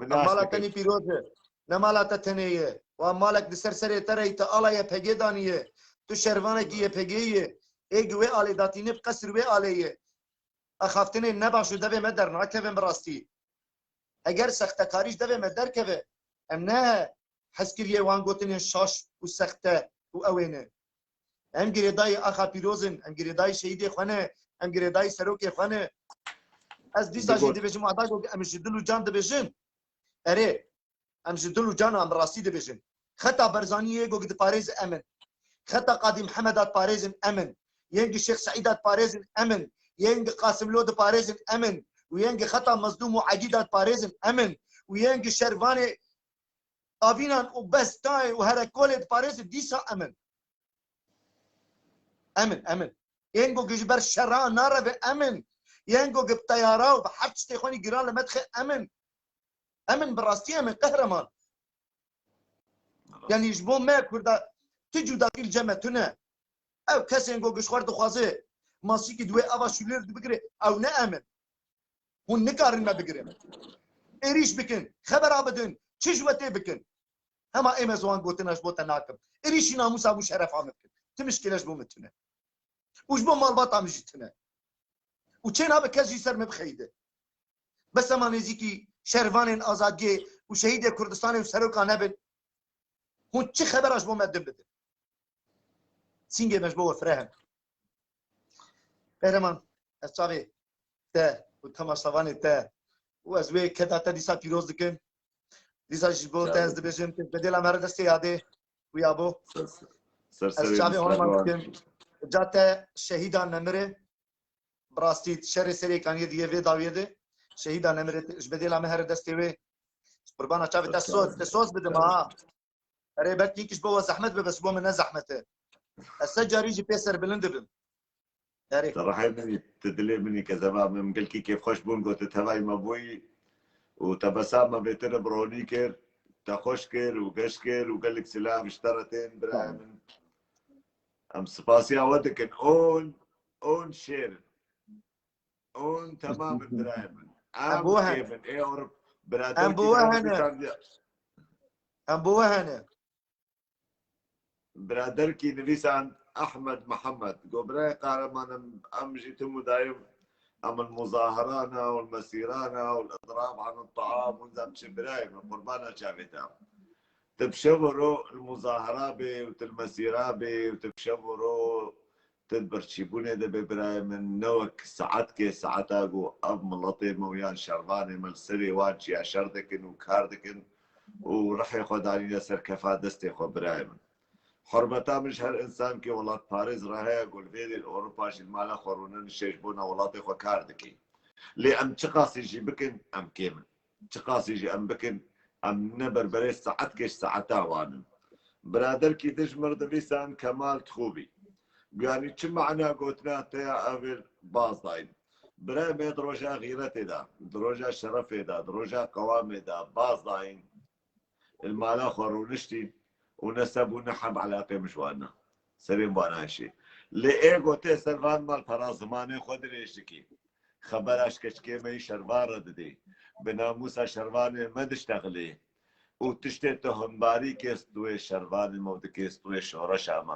Mala tenê pîroz e. Ne mala te tenê ye. Wa malek di ser serê te rey te ala Y P G daniye. Tu şervanekî Y P G ye. Ê gi wê alê datîne bi qesir wê alê ye. Axaftinê ne baş û devê me dernakevin bi rastî. Eger sextekarî ji devê me derkeve, em ne hezkiriyê wan gotinên şaş û sexte û ew ê ne. Em girêdayî axa pîroz in, em girêdayî şehîdê xwe ne, em girêdayî serokê xwe ne. Ez dîsa jî dibêjim, wada ku em ji dil û can dibêjin. Erê, em ji dil û can an bi rastî dibêjin. Xeta Barzaniyê ku diparêz em in. Xeta Qadî Mihemed a diparêzin em in. Yên gi Şêx Seîd a diparêzin em in. Yên gi Qasimlo diparêzin em in. Û yên gi xeta Mezlûm û Egîd a diparêzin em in. Û yên gi şervanê Avînan û Bestayê û Herekolê diparêzin dîsa em in. Em in, em in. Yên ku ji ber şera nareve em in. Yên ku bi teyara û bi her tiştê xwe giran li me dixe em in. Em in bi rastî em in qehreman. Yanî ji bo me Kurda tu cudakî li cem me tune. Ew kesên ku ji xwe re dixwaze masîkî di wê ava şûlêr dibigire, ew ne em in. Hûn nikarin me bigirin. Êrîş bikin, xebera bidin, çi ji we tê bikin. Hema êm ez wan gotina ji bo te nakim. Êrîşî namûsa bû şerefa min bikin. Ti mişkile ji bo min tune. Û ji bo malbata min jî tune. Û çê nabe kes jî ser min bixeyide. Bes ema nêzîkî şervanên azadiyê û şehîdê Kurdistanê û seroka nebin. Hûn çi xebera ji bo me din bidin? Sîngê me ji bo we fireh in. Qehreman, ez çavê te û temaşevanê te û ez wê keda te dîsa pîroz dikim. Dîsa ji bo te ez dibêjim, tu ji bedêla me re destê yadê û yabo. Ez çavê hûn dikim. Ca te şehîdan nemire. Bi rastî şerê serê kaniyê di yê vê dawiyê de şehîda nemire ji bedêla me here destê wê. Qurbana çavê te soz, te soz bidim ha. Erê belkî ji bo we zehmet be, bes bo min ne zehmet e. Ez se carî jî pê serbilind dibim. Erê. Te rehê min î, tu dilê min î kezeba min, min gelkî kêfxweş bûn, got tu tevayî me bûyî û te besa me bê te re bi ronî kir, te xweş kir û geş kir û gelek silav ji te re tên birayê min. Em spasiya we dikin. On, on şêr in. On temam in birayê min. Em kêf in. Ê Ewrop biraderkî nivîsand. Em bo we hene. Biraderkî nivîsand Ahmed Mihemed. Go birayê Qahreman em, em jî tim û dayim em li muzahirana û li mesîrana û li idrab an taam hûn zam çi birayê min qurbana çavê te. Tu bi şev û ro li muzahira bê û tu li mesîra bê û tu bi şev û ro tu di birçîbûnê de bê birayê min, ne wek saetkê saeta ku ev miletê me û yan şervanê me li serê wan çiya şer dikin û kar dikin û rihê xwe danîne ser kefa destê xwe birayê min. Hurmeta min ji her însankê welatparêz re heye ku li vê dê li Ewropa jî li mala xwe rûne nişê ji bona welatê xwe kar dikî. Lê em çiqasî jî bikin, em kêm in. Çiqasî jî em bikin, em ne berberê saetkê ji saeta wan in. Biraderkî din ji min re dinivîsan Kemal Tixûbî. Yanî çi mana gotina te ya ev ê baz dayîn. Birayê me di roja xîretê de, di roja şerefê de, di roja qewamê de baz dayîn. Li mala xwe rûniştîn û ne seb û ne heb eleqê min ji wan ne. Serê min wana hişê. Lê ê gotê ser van mal pera zimanê xwe dirêj dikî. Xebera ji keçikê me yî şervan re didê. Bi namûsa şervanê me diştexilê. Û tiştê tu himbarî kê stûyê şervanê me û dikê stûyê şoreşa me.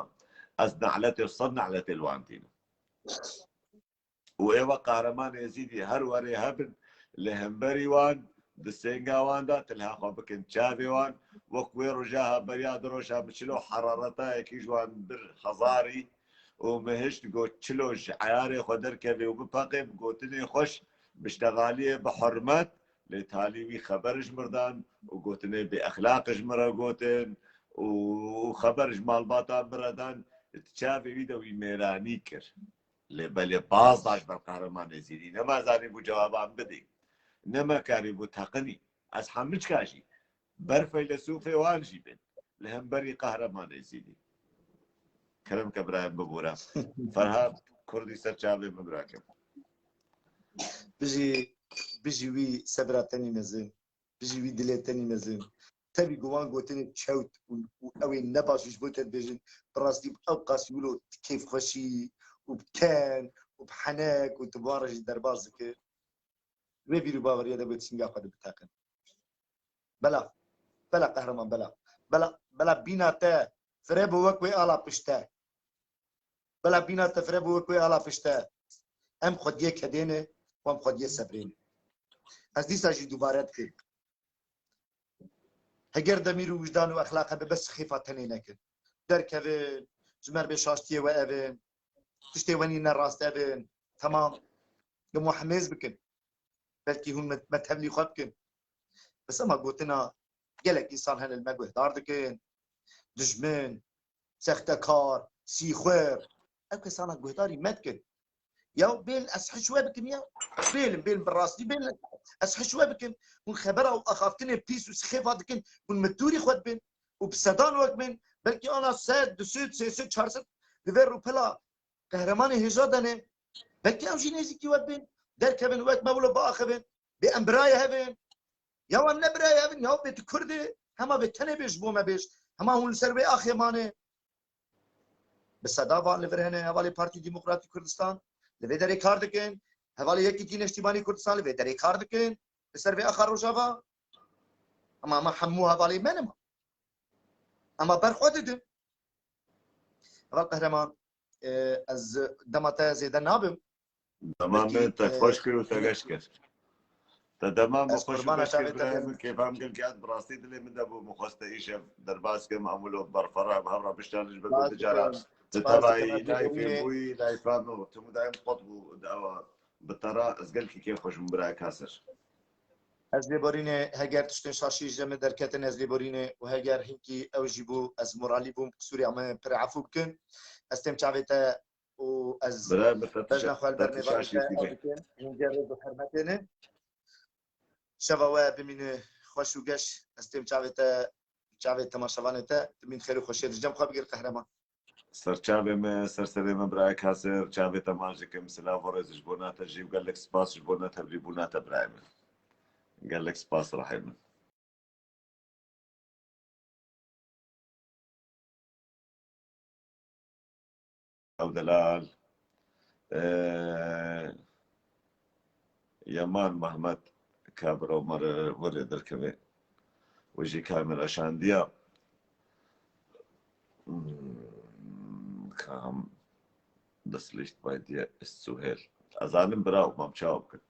Ez ne'letê û sed ne'letê li wan tînim. Û ê we Qahreman Êzîdî her werê hebin li hemberî wan, di sênga wan de, tilha xwe bikin çavê wan, wek wê roja ha beriya du roja bi çilo herareta yekî ji wan bir hezarî û min hişt got çilo ji eyarê xwe derkevê û bipeqê bi gotinê xweş, bi ştexaliyê, bi hurmet, lê talî wî xeber ji mir dan û gotinê bêexlaq ji min re gotin û xeber ji malbata min re dan, di çavê wî de wî mêranî kir. Lê belê baz da ji ber Qehreman Êzîdî. Nema zanîbû cewaba min bidî. ne me karî bû teqinî. Ez hemiçka jî ber feylesûfê wan jî bin. Li hemberî Qehreman Êzîdî. Kerem ke birayê min bibûre. Ferhat Kurdî ser çavê min birakim. Bijî, bijî wî sebra tenî mezin. Bijî wî dilê tenî mezin. Tevî ku wan gotinê çewt û, û ew ê ne baş ji bo te dibêjin. Bi rastî bi ew qasî wilo kêfxweşî û bi ken û bi henek û tu bi wan re jî derbas dikir. Wê bîr û baweriya de wê tişinga xwe de biteqin. Bela, bela qehreman bela. Bela, bela bîna te firebo wek wê ala pişte. Bela bîna te firebo wek wê ala pişte. Em xwediyê kedê ne, û em xwediyê sebrê ne. Ez dîsa jî dubare dikim. Heger demîr û wijdan û exlaq hebe bes xêfa tenê nekin. Derkevin, ji me re bê şaştiyê we evin, tiştê wenî ne rast evin. Temam. Li me hemêz bikin. Belkî hûn me, me tevlî xwe bikin. Bes ema gotina gelek însan hene li me guhdar dikin. Dijmin, sextekar, sîxwer. Ev kesana guhdarî me dikin. Ya bêl ez hiş we bikim ya. Bêlim, bêlim bi rastî bêl ez hiş we bikim. Hûn xebera û axaftinê pîs û sixêfa dikin. Hûn mitûrî xwe dibin. Û bi sedan wek bin. Belkî ana sed, du sed, sê sed, çar sed li vê rûpela qehremanê hêja de ne. Belkî ew jî nêzîkî we dibin. Derkevin wek me wilo biaxivin. Bê em birayê hevin. Ya em ne birayê hevin, ya bê tu Kurd î. Hema bê tenê bê ji bo me bêj. Hema hûn li ser wê axê mane. Bi seda van li vir hene hevalê Partî Demokratîk Kurdistan. Li vê derê kar dikin. Hevalê Yekîtî Neştîmanî Kurdistan li vê derê kar dikin. Li ser vê axa Rojava. Ama, ama hemû hevalê me ne ma. Ama ber xwe didin. Heval Qehreman, e, ez dema te zêde nabim. Dema min te xweş kir û te geş kir. Te dema min xweş û geş kir, birayê min, kêfa min gelkî hat, bi rastî dilê min de bû, min xwest te îşev derbas kim, em wilo berfireh bi hev re biştanî ji ber ku du cara di tevayî, layî fêrbûyî, layî fam û tu mudayim qot bû di ewa bi te re, ez gelkî kêfxweş bûm birayê Kasir. Ez lêborînê heger tiştên şaşî ji me derketin, ez lêborînê û heger hinkî ew jî bû, ez moralî bûm, qisûrê min pir efû bikin. Ez têm çavê te û ez bejna xwe li ber mêvanê te dikim. Hûn gerê bi hermetê ne. Şeva we bimîne xweş û geş. Ez têm çavê te, çavê temaşevanê te, tu mîn xêr û xweşiyê di cem xwe bigir qehreman. Ser çavê me, ser serê me birayê Kasir, çavê te maç dikim, silav û rêz ji bona te jî û gelek spas ji bona tevlîbûna te birayê min. Gelek spas rehê min. Ew delal. Ee, Yeman Mehmet kabira Omer were derkeve. Û jî kamera şandiya. Hmm, kam das Licht bei dir ist zu hell. Ez zanim bira û mam çawa bikin.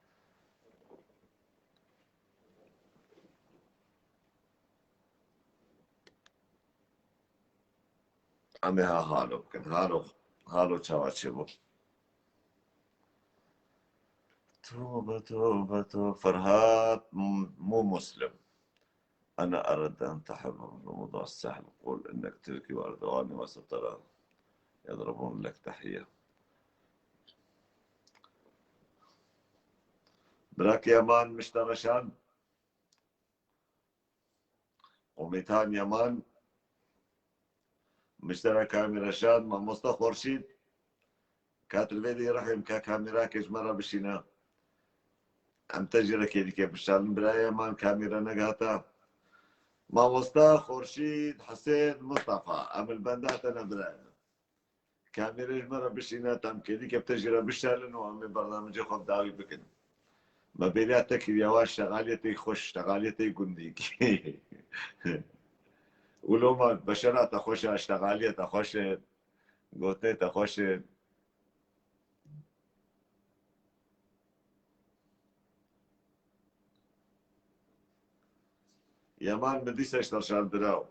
Em ê ha halo bikin. Halo, halo çawa çêbû? Tobe, tobe, tobe. Ferhat M-, Mu Muslim. أنا أردت أن تحرم موضوع السحب. قول إنك تركي وأردوغاني وسترى يضربون لك تحية. Birak Yaman Miştereşan. Umîtan Yaman, Miştera Kamîreşan, Mamosta Xorşîd, katir vê dî rehîm ka kamîrakê ji me re bişîne. Em te jî re kêdîkê bişalin, birayê Yaman kamîre negihata. Mamosta Xorşîd, Hisên, Mustafa, em li benda te ne birayê min. Kamîrê ji me re bişîne, tam kêdîkê bi te jî re bişelin û em ê bernamecê xwe bi dawî bikin. Me bêriya te kiriye, wa şexaliyetê xweş, şexaliyetê gundî. Û loma beşera te xweş e, şexaliyê te xweş e, gotinê te xweş e. Yeman min dîsa ji te şand biraw.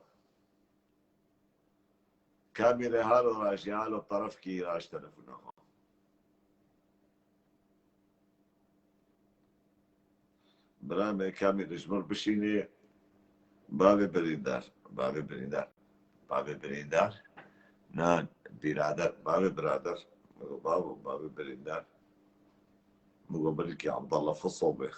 Kamîrê halo rajî, halo terefkî raj telefona xwe. Bira me kamîrê ji mir bişînê. Bavê birîndar, bavê birîndar, bavê birîndar. Na, birader, bavê birader. Bavo, bavê birîndar. Min got belkî Abdallah Fisobê.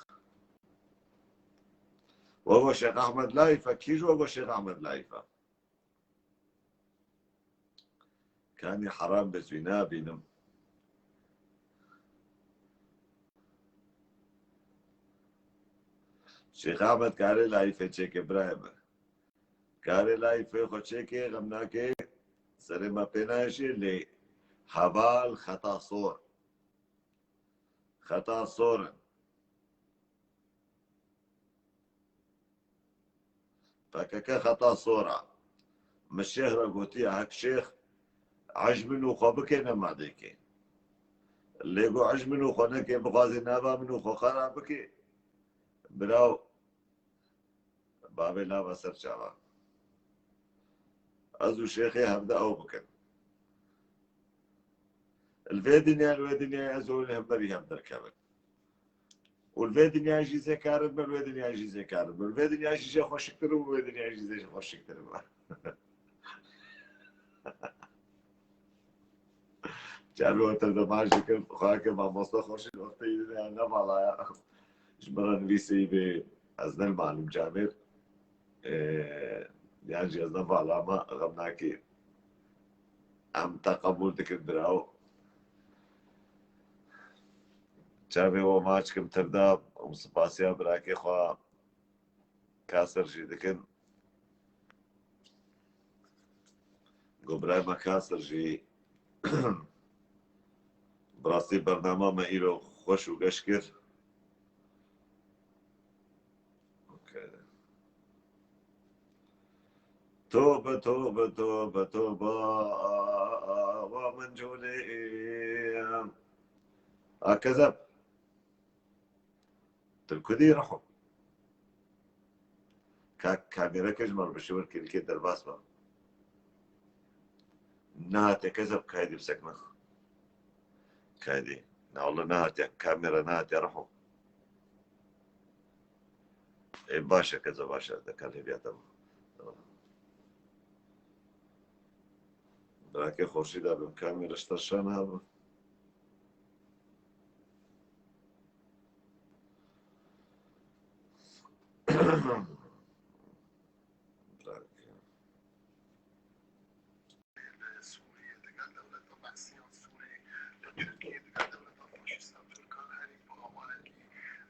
Wego Şêx Ehmed layîf e, kî ji wego Şêx Ehmed layîf e? Kanî heram be, ez wî nabînim. Şêx Ehmed karê layîfê çêke birayê min. Karê layîfê xwe çêke, xem nake, serê me pê nayê jî, lê heval xeta sor. Xeta sor in. P K K xeta sor a. Min şêx re gotiye, hek şêx ecmî nû xwe bike, nema dêke. Lê got, ecmî nû xwe neke, bixwaze nava min û xwe xera bike. Biraw, bavê nava ser çava. Ez û şêxê hevde ew bikin. Li vê dinya, li wê dinyayê ez û hûn hemberî hev derkevin. Û li vê dinyayê jî zêkarin bin, li wê dinyayê jî zêkarin bin. Li vê dinyayê jî jê xweşiktir û li wê dinyayê jî zê xweşiktir bin. Çavê we tev de baş dikim, xweyakê mamoste Xurşîd wextê yî ne, ne vala ya. Ji min re nivîsî bê, ez ne li malûm camêr. Ee, yan jî ez ne vala me, xem nakê. Em te qebûl dikin biraw. Çavê we maç kim tirda û spasiya birakê xwe Kasir jî dikin. Go birayê me Kasir jî bi rastî bernama me îro xweş û geş kir. Okey. Tobe, tobe, tobe, tobe. Wa min colê. A kezeb. Tu li ku dî reho? Ka kamêreke ji me re bişêwir, kêlîkê derbas be. Nehate kezeb, kaydî bi sekna. Kaydî. Na wele nehate, kamêra nehate reho. Ê, baş e, kezeb, baş e, de kal hêviya te. Birakê Xurşîd abi, kamêra ji te şan abi. Sûriyê digel dewleta Meksiyan Sûrî, li Tirkiyê digel dewleta faşîsta Tirkan herî bi awayekî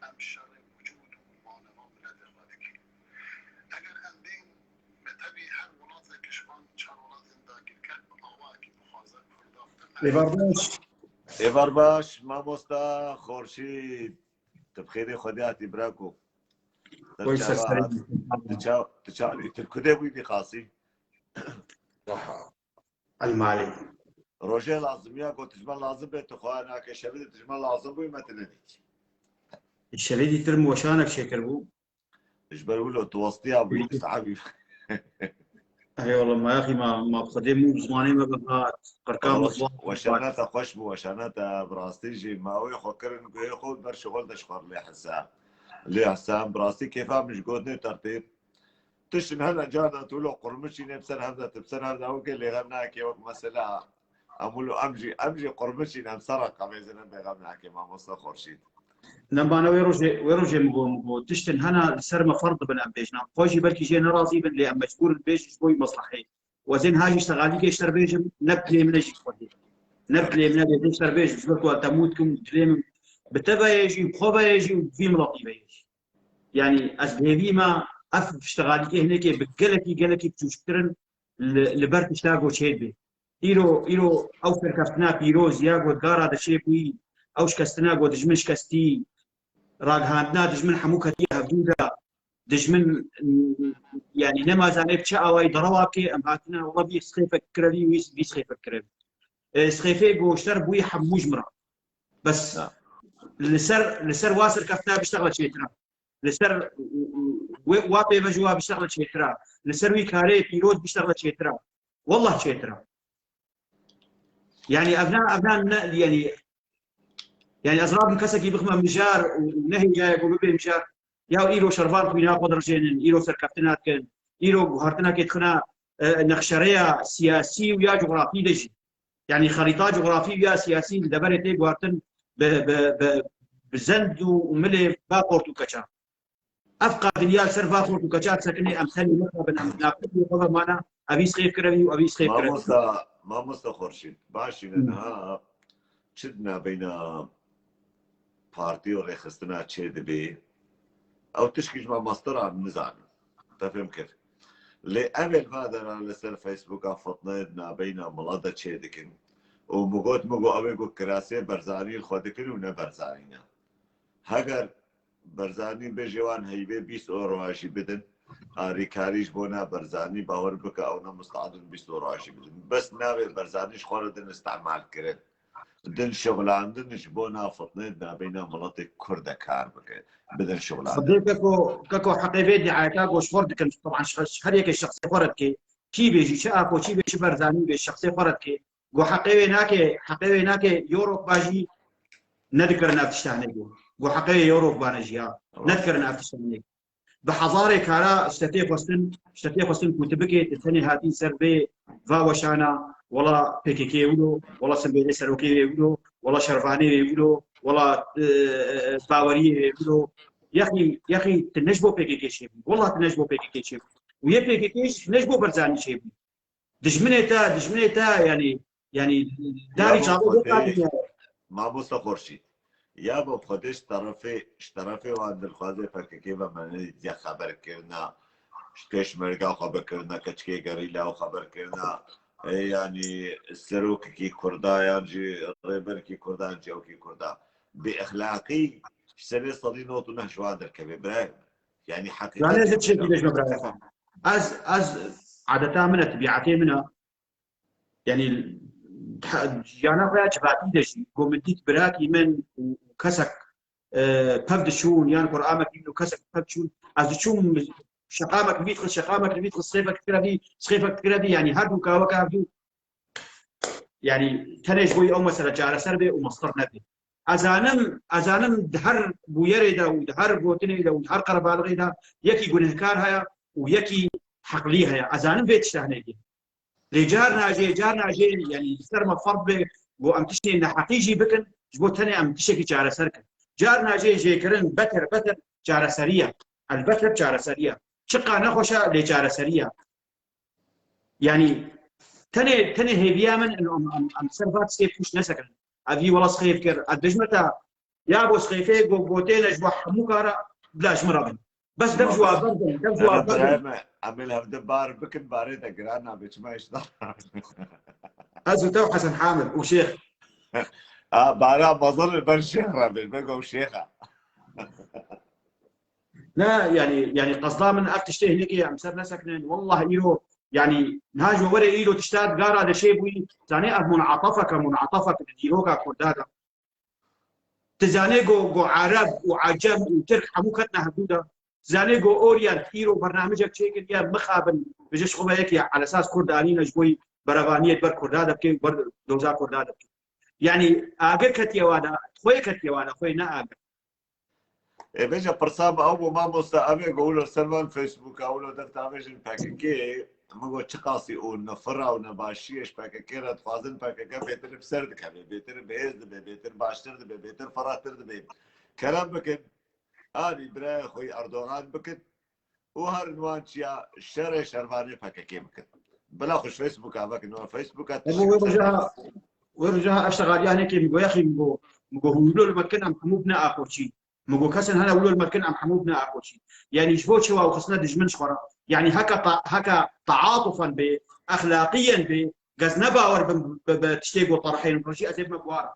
em şerê wicûd û maneva miletê xwe dikin. Eger em bên, me tevî her welatek ji van çar welatên dagirker bi awayekî bixwaze Kurda bi Êvar baş. Êvar baş, mamosta Xorşîd. Tu bi xêrê Xwedê hatî, birako. Ser Koy çava serserî. Hat. Tu ça-, tu ça-, tu kudê bûyî vî qasî? Aha. Elmalî. Rojê lazim ya, got, tijme lazim bê, tu xwe nake şevê de tijme lazim bûyî, me tu nedît. Şevê dîtir mi weşanek çêkir bû? Ji ber wilo tu westiya bûyî, tu sahabî. Eyvallah, ma yaxî ma, ma bi Xwedê mû bi zimanê me bihat, qirka me Weş-, ziwan weşaneta xweş bû, weşaneta bi rastî jî ma wê xwe kirin guhê xwe û ber şixul de ji xwe lê hisa. Lê hisa, bi rastî kêfa min ji gotinê tertê. Tiştin hene carna tu lo qurmişî ne bi ser hev de, tu bi ser hev de weke lê hev nake wek mesela. Em wilo em jî, em jî qurmişîn, em ser re qevêzin, em bêxem nake, mamosta Xorşîd. Nema ne wê rojê, wê rojê min got, min got, tiştin hene li ser me ferz dibin em bêjin. Em xwe jî belkî jê nerazî bin, lê em mecbûr in bêjin ji bo wî meslehê. Wezên ha jî ştexalîkê ji te re bêjim, ne bi dilê min e jî xwedî. Ne bi dilê min e, bêjin ji te re bêjim, ji ber ku ez temû dikim, dilê min bi te ve ye jî, bi xwe ve ye jî û bi vî miletî ve ye jî. Yanî ez bi hêvî me ev ştexalîkê hinekê bi gelekî, gelekî biçûçiktir in li, li ber tişta ku çêdibê. Îro, îro ew serkeftina pîroz ya ku di gara de çêbûyî, ew şikestina ku dijmin şikestî, ragihandina dijmin hemû ketiye hevdû de, dijmin, yanî nema zanê bi çi awayî derewa bike, em hatine, wela vî sixêfek kirevî, wî, vî sixêfek kirevî. E, sixêfê ku ji te re bûyî hemû ji min re. Bes Ha. li ser, li ser wa serkeftina biştexile çêtir e. Li ser wê, wa pêve ji wa biştexile çêtir e. Li ser wî karê pîroz biştexile çêtir e. Wallah çêtir e. Yanî ev ne, ev ne, ne, yanî, yanî ez rabim kesekî bixime mijar û, û nehêliyaye ku bibe mijar. Ya îro şervan xwîna xwe dirijênin, îro serkeftina dikin, îro guhartinekê dixine, e, nexşereya siyasî û ya cografî de jî. Yanî xerîta cografî û ya siyasî li deverê tê guhartin bi, bi, bi, bi zend û, û milê ba qort û keça. Ev qadinya li ser va xort û keça disekine, em tenê mixabin, em navbirî xwe ve mana, evî sxêf kirevî û evî sxêf kirevî. Mamosta, mamosta Xurşîd, baş e, niha çi di navbeyna partî û rêxistina çê dibê? Ew tişkî ji me mastera nizanin. Te fêm kir. Lê ev ê li va dera li ser Facebooka fitne di navbeyna milet de çê dikin. Û min got, min got, ew ê got kirasê Barzanî li xwe dikin û ne Barzanî ne. Heger Barzanî bêje wan heyvê bîst euro jî bidin, alîkarî ji bona Barzanî, bawer bike ew ne mustahid in bîst euro jî bidin. Bes navê Barzanî ji xwe re din îstemal kirin. Din şixulandin ji bona fitnê di navbeyna miletê Kurd de kar bike. Bidin şixulandin. Xwedê keko, keko heqê vê diayeta ku ji xwe re dikin, teban ji her yekê şexsê xwe re dike. Kî bêjî, çi Apo, çi bê, çi Barzanî bê, şexsê xwe re dike. Ku heqê wê nake, heqê wê nake, Yorok ba jî nedikirin ev tiştanê ku. Ku heqê wê Yorok bane jî ya. Nedikirin ev tiştanê. Bi hezarê kara ji te tê xwestin, ji te tê xwestin ku tu bikê, tu tenê hatî ser vê va weşana, wela P K K wilo, wela Sinbêlê serokê wê wilo, wela Şervanê wê wilo, wela, e, e, e, Baweriyê wê wilo. Yexî, yexî tu ne ji bo P K K çêbû. Wela tu ne ji bo P K K çêbû. Û yê P K K jî ne ji bo Barzanî çêbû. Dijminê te, dijminê te, yanî, yanî darî çavê vê qadî ye. Mamosta Xurşîd. Ya bo Xwedê ji terefê, ji terefê wan dilxwazê P K K ve me nediya xeber kirina, ji pêşmerga xwe bikirina, keçikê gerîla û xeber kirina, e, yanî serokekî Kurda yan jî rêberekî Kurda yan jî ewkî Kurda. Bêexlaqî ji serê sedî nod û neh ji wan derkeve, birayê min. Yanî heqîqet. Yanî ez tiştekî bêjme birayê xwe. Ez, ez adeta min e, tebîetê min e. Yanî, ha, jiyana xwe ya civatî de jî, ku min dît birakî min û kesek, e, pev diçûn, yan Qur'amek bîn û kesek pev diçûn, ez diçûm şeqamek li vî dixist, şeqamek li vî dixist, sixêfek dikirevî, sixêfek dikirevî, yanî her du kaweka hevdu, yanî tenê ji bo ew mesele çareser bê û mestir nebê. Ez zanim, ez zanim di her bûyerê de û di her gotinê de û di her qerebalixê de yekî gunehkar heye û yekî heqlî heye. Ez zanim vê tişta hinekî. Lê carna jê, carna jê, yanî li ser me ferz be, ku em tiştê neheqî jî bikin, ji bo tenê em tiştekî çareser kin. Carna jê jêkirin beter, beter çareserî ye. Elbet hep çareserî ye. Çiqa nexweş e, lê çareserî ye. Yanî tenê, tenê hêviya min em, em, em, em ser va tiştê pûç nesekirin. Evî wela sixêf kir. Ez bêjme te, ya bo sixêfê go-, gotê ne ji bo hemû kara, bila ji min re bin. Bes dev ji wa berdin, dev ji wa berdin. Em ê li hevde bar bikin, barê te giran nabe, çima hêşta. Ez û te û Hesen Hamid û Şêx. A, bara mezin li ber Şêx re bin, bego Şêxa. Ne, yanî, yanî qesda min ev tiştê hinekê em ser nesekinin. Wallah îro, yanî niha ji were îro tişta gara de şey bûyî. Zanê ev munatefeke, munatefek di dîroka Kurda de. Tu zanê go, go Ereb û Ecem û Tirk hemû ketine hevdû de. Tu zanê go Orient îro bernamijek çêkiriye, mixabin, bi ji xwe ve yekî alesas Kurd anîne ji bo berevaniyê ber Kurda de bike û ber doza Kurda de bike. Yanî agir ketiye wa de, xwê ketiye wa de, xwê ne agir. Ê, bêje pirsa me ew bû, mamoste, ev ê ku wilo ser van Facebooka, wilo dev tavêjin P K K, min got çiqasî û nifira û nebaşiyê ji P K K re dixwazin, P K K bêtir bi ser dikeve, bêtir bi hêz dibe, bêtir baştir dibe, bêtir firehtir dibe. Kerem bikin, anî birayê xwe yî Erdogan bikin, û herin wan çiya şerê şervanê P K K bikin. Bila xwe ji Facebooka vekin, wan Facebooka. Ev wê roja, wê roja ev şexaliya hinekê min got, yaxî min got, min got hûn wilo li me kin em hemû bine aqoçî. Min got kesin hene wilo li me kin em hemû bine aqoçî. Yanî ji bo çi wa û xistine dijmin ji xwe re. Yanî heke ta-, heke taatufen bê, exlaqiyen bê, gez ne bawer bin bi, bi tiştê got terhên rojî ez ê bime bi wa re.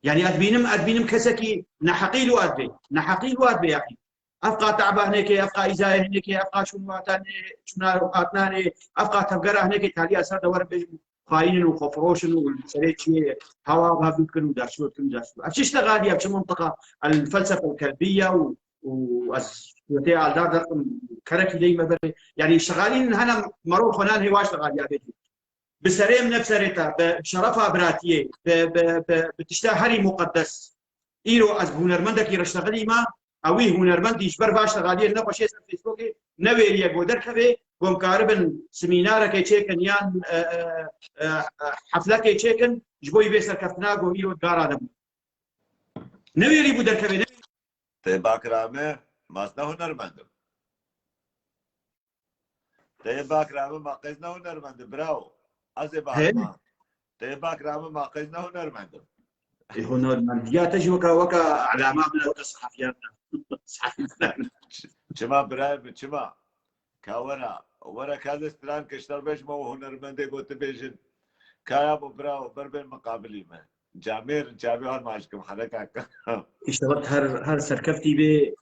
Yanî ez dibînim, ez dibînim kesekî neheqî li wan dibê. Neheqî li wan dibê yaqî. Ev qa te'ba hinekê, ev qa îzayê hinekê, ev qa çûn watanê, çûna û hatinanê, ev qa tevgera hinekê taliya ser de werin bêjin xayîn in û xwefiroş in û li serê çiyê hewa hevdû dikin û daşû dikin û daşû. Ev çi ştegalî ye, ev çi mintiqa? El felsefe kelbiye û, û ez tê aldar derxim kerekî leyî me berê. Yanî ştegalîn hene merov xwe nan hêwa ştegaliya bêjin. Bi serê min ne bi serê te, bi şerefa biratiyê, bi, bi, bi, bi tişta herî muqeddes. Îro ez bi hunermendekî re ştexilî me, ewî hunermendî ji ber va ştexaliyê nexweşê ser Facebookê, newêriye go derkevê, go em karibin semînarekê çêkin yan, e, e, e, e, heflekê çêkin, ji bo wî vê serkeftina go îro gara de bû. Newêrî bû derkevê, ne? Tê bakira me, Ma ez ne hunermend im. Te yê bakira min ma qey ez ne hunermend im, bravo. Ez ê He? bakira. Te yê bakira min ma qey ez ne hunermend im. E, hunermend. Ya te jî weka, weka elama min e, weka sehafiyat e. Sehafiyat e. Çima birayê min, çima? Ka were, were ka ez stran ke ji te re bêjim, ew hunermendê got tu bêjin. Kaya bo bravo, ber bên miqabilî me. Camêr, çavê wan maç kim, hereka ka. İnşallah her, her serkeftî bê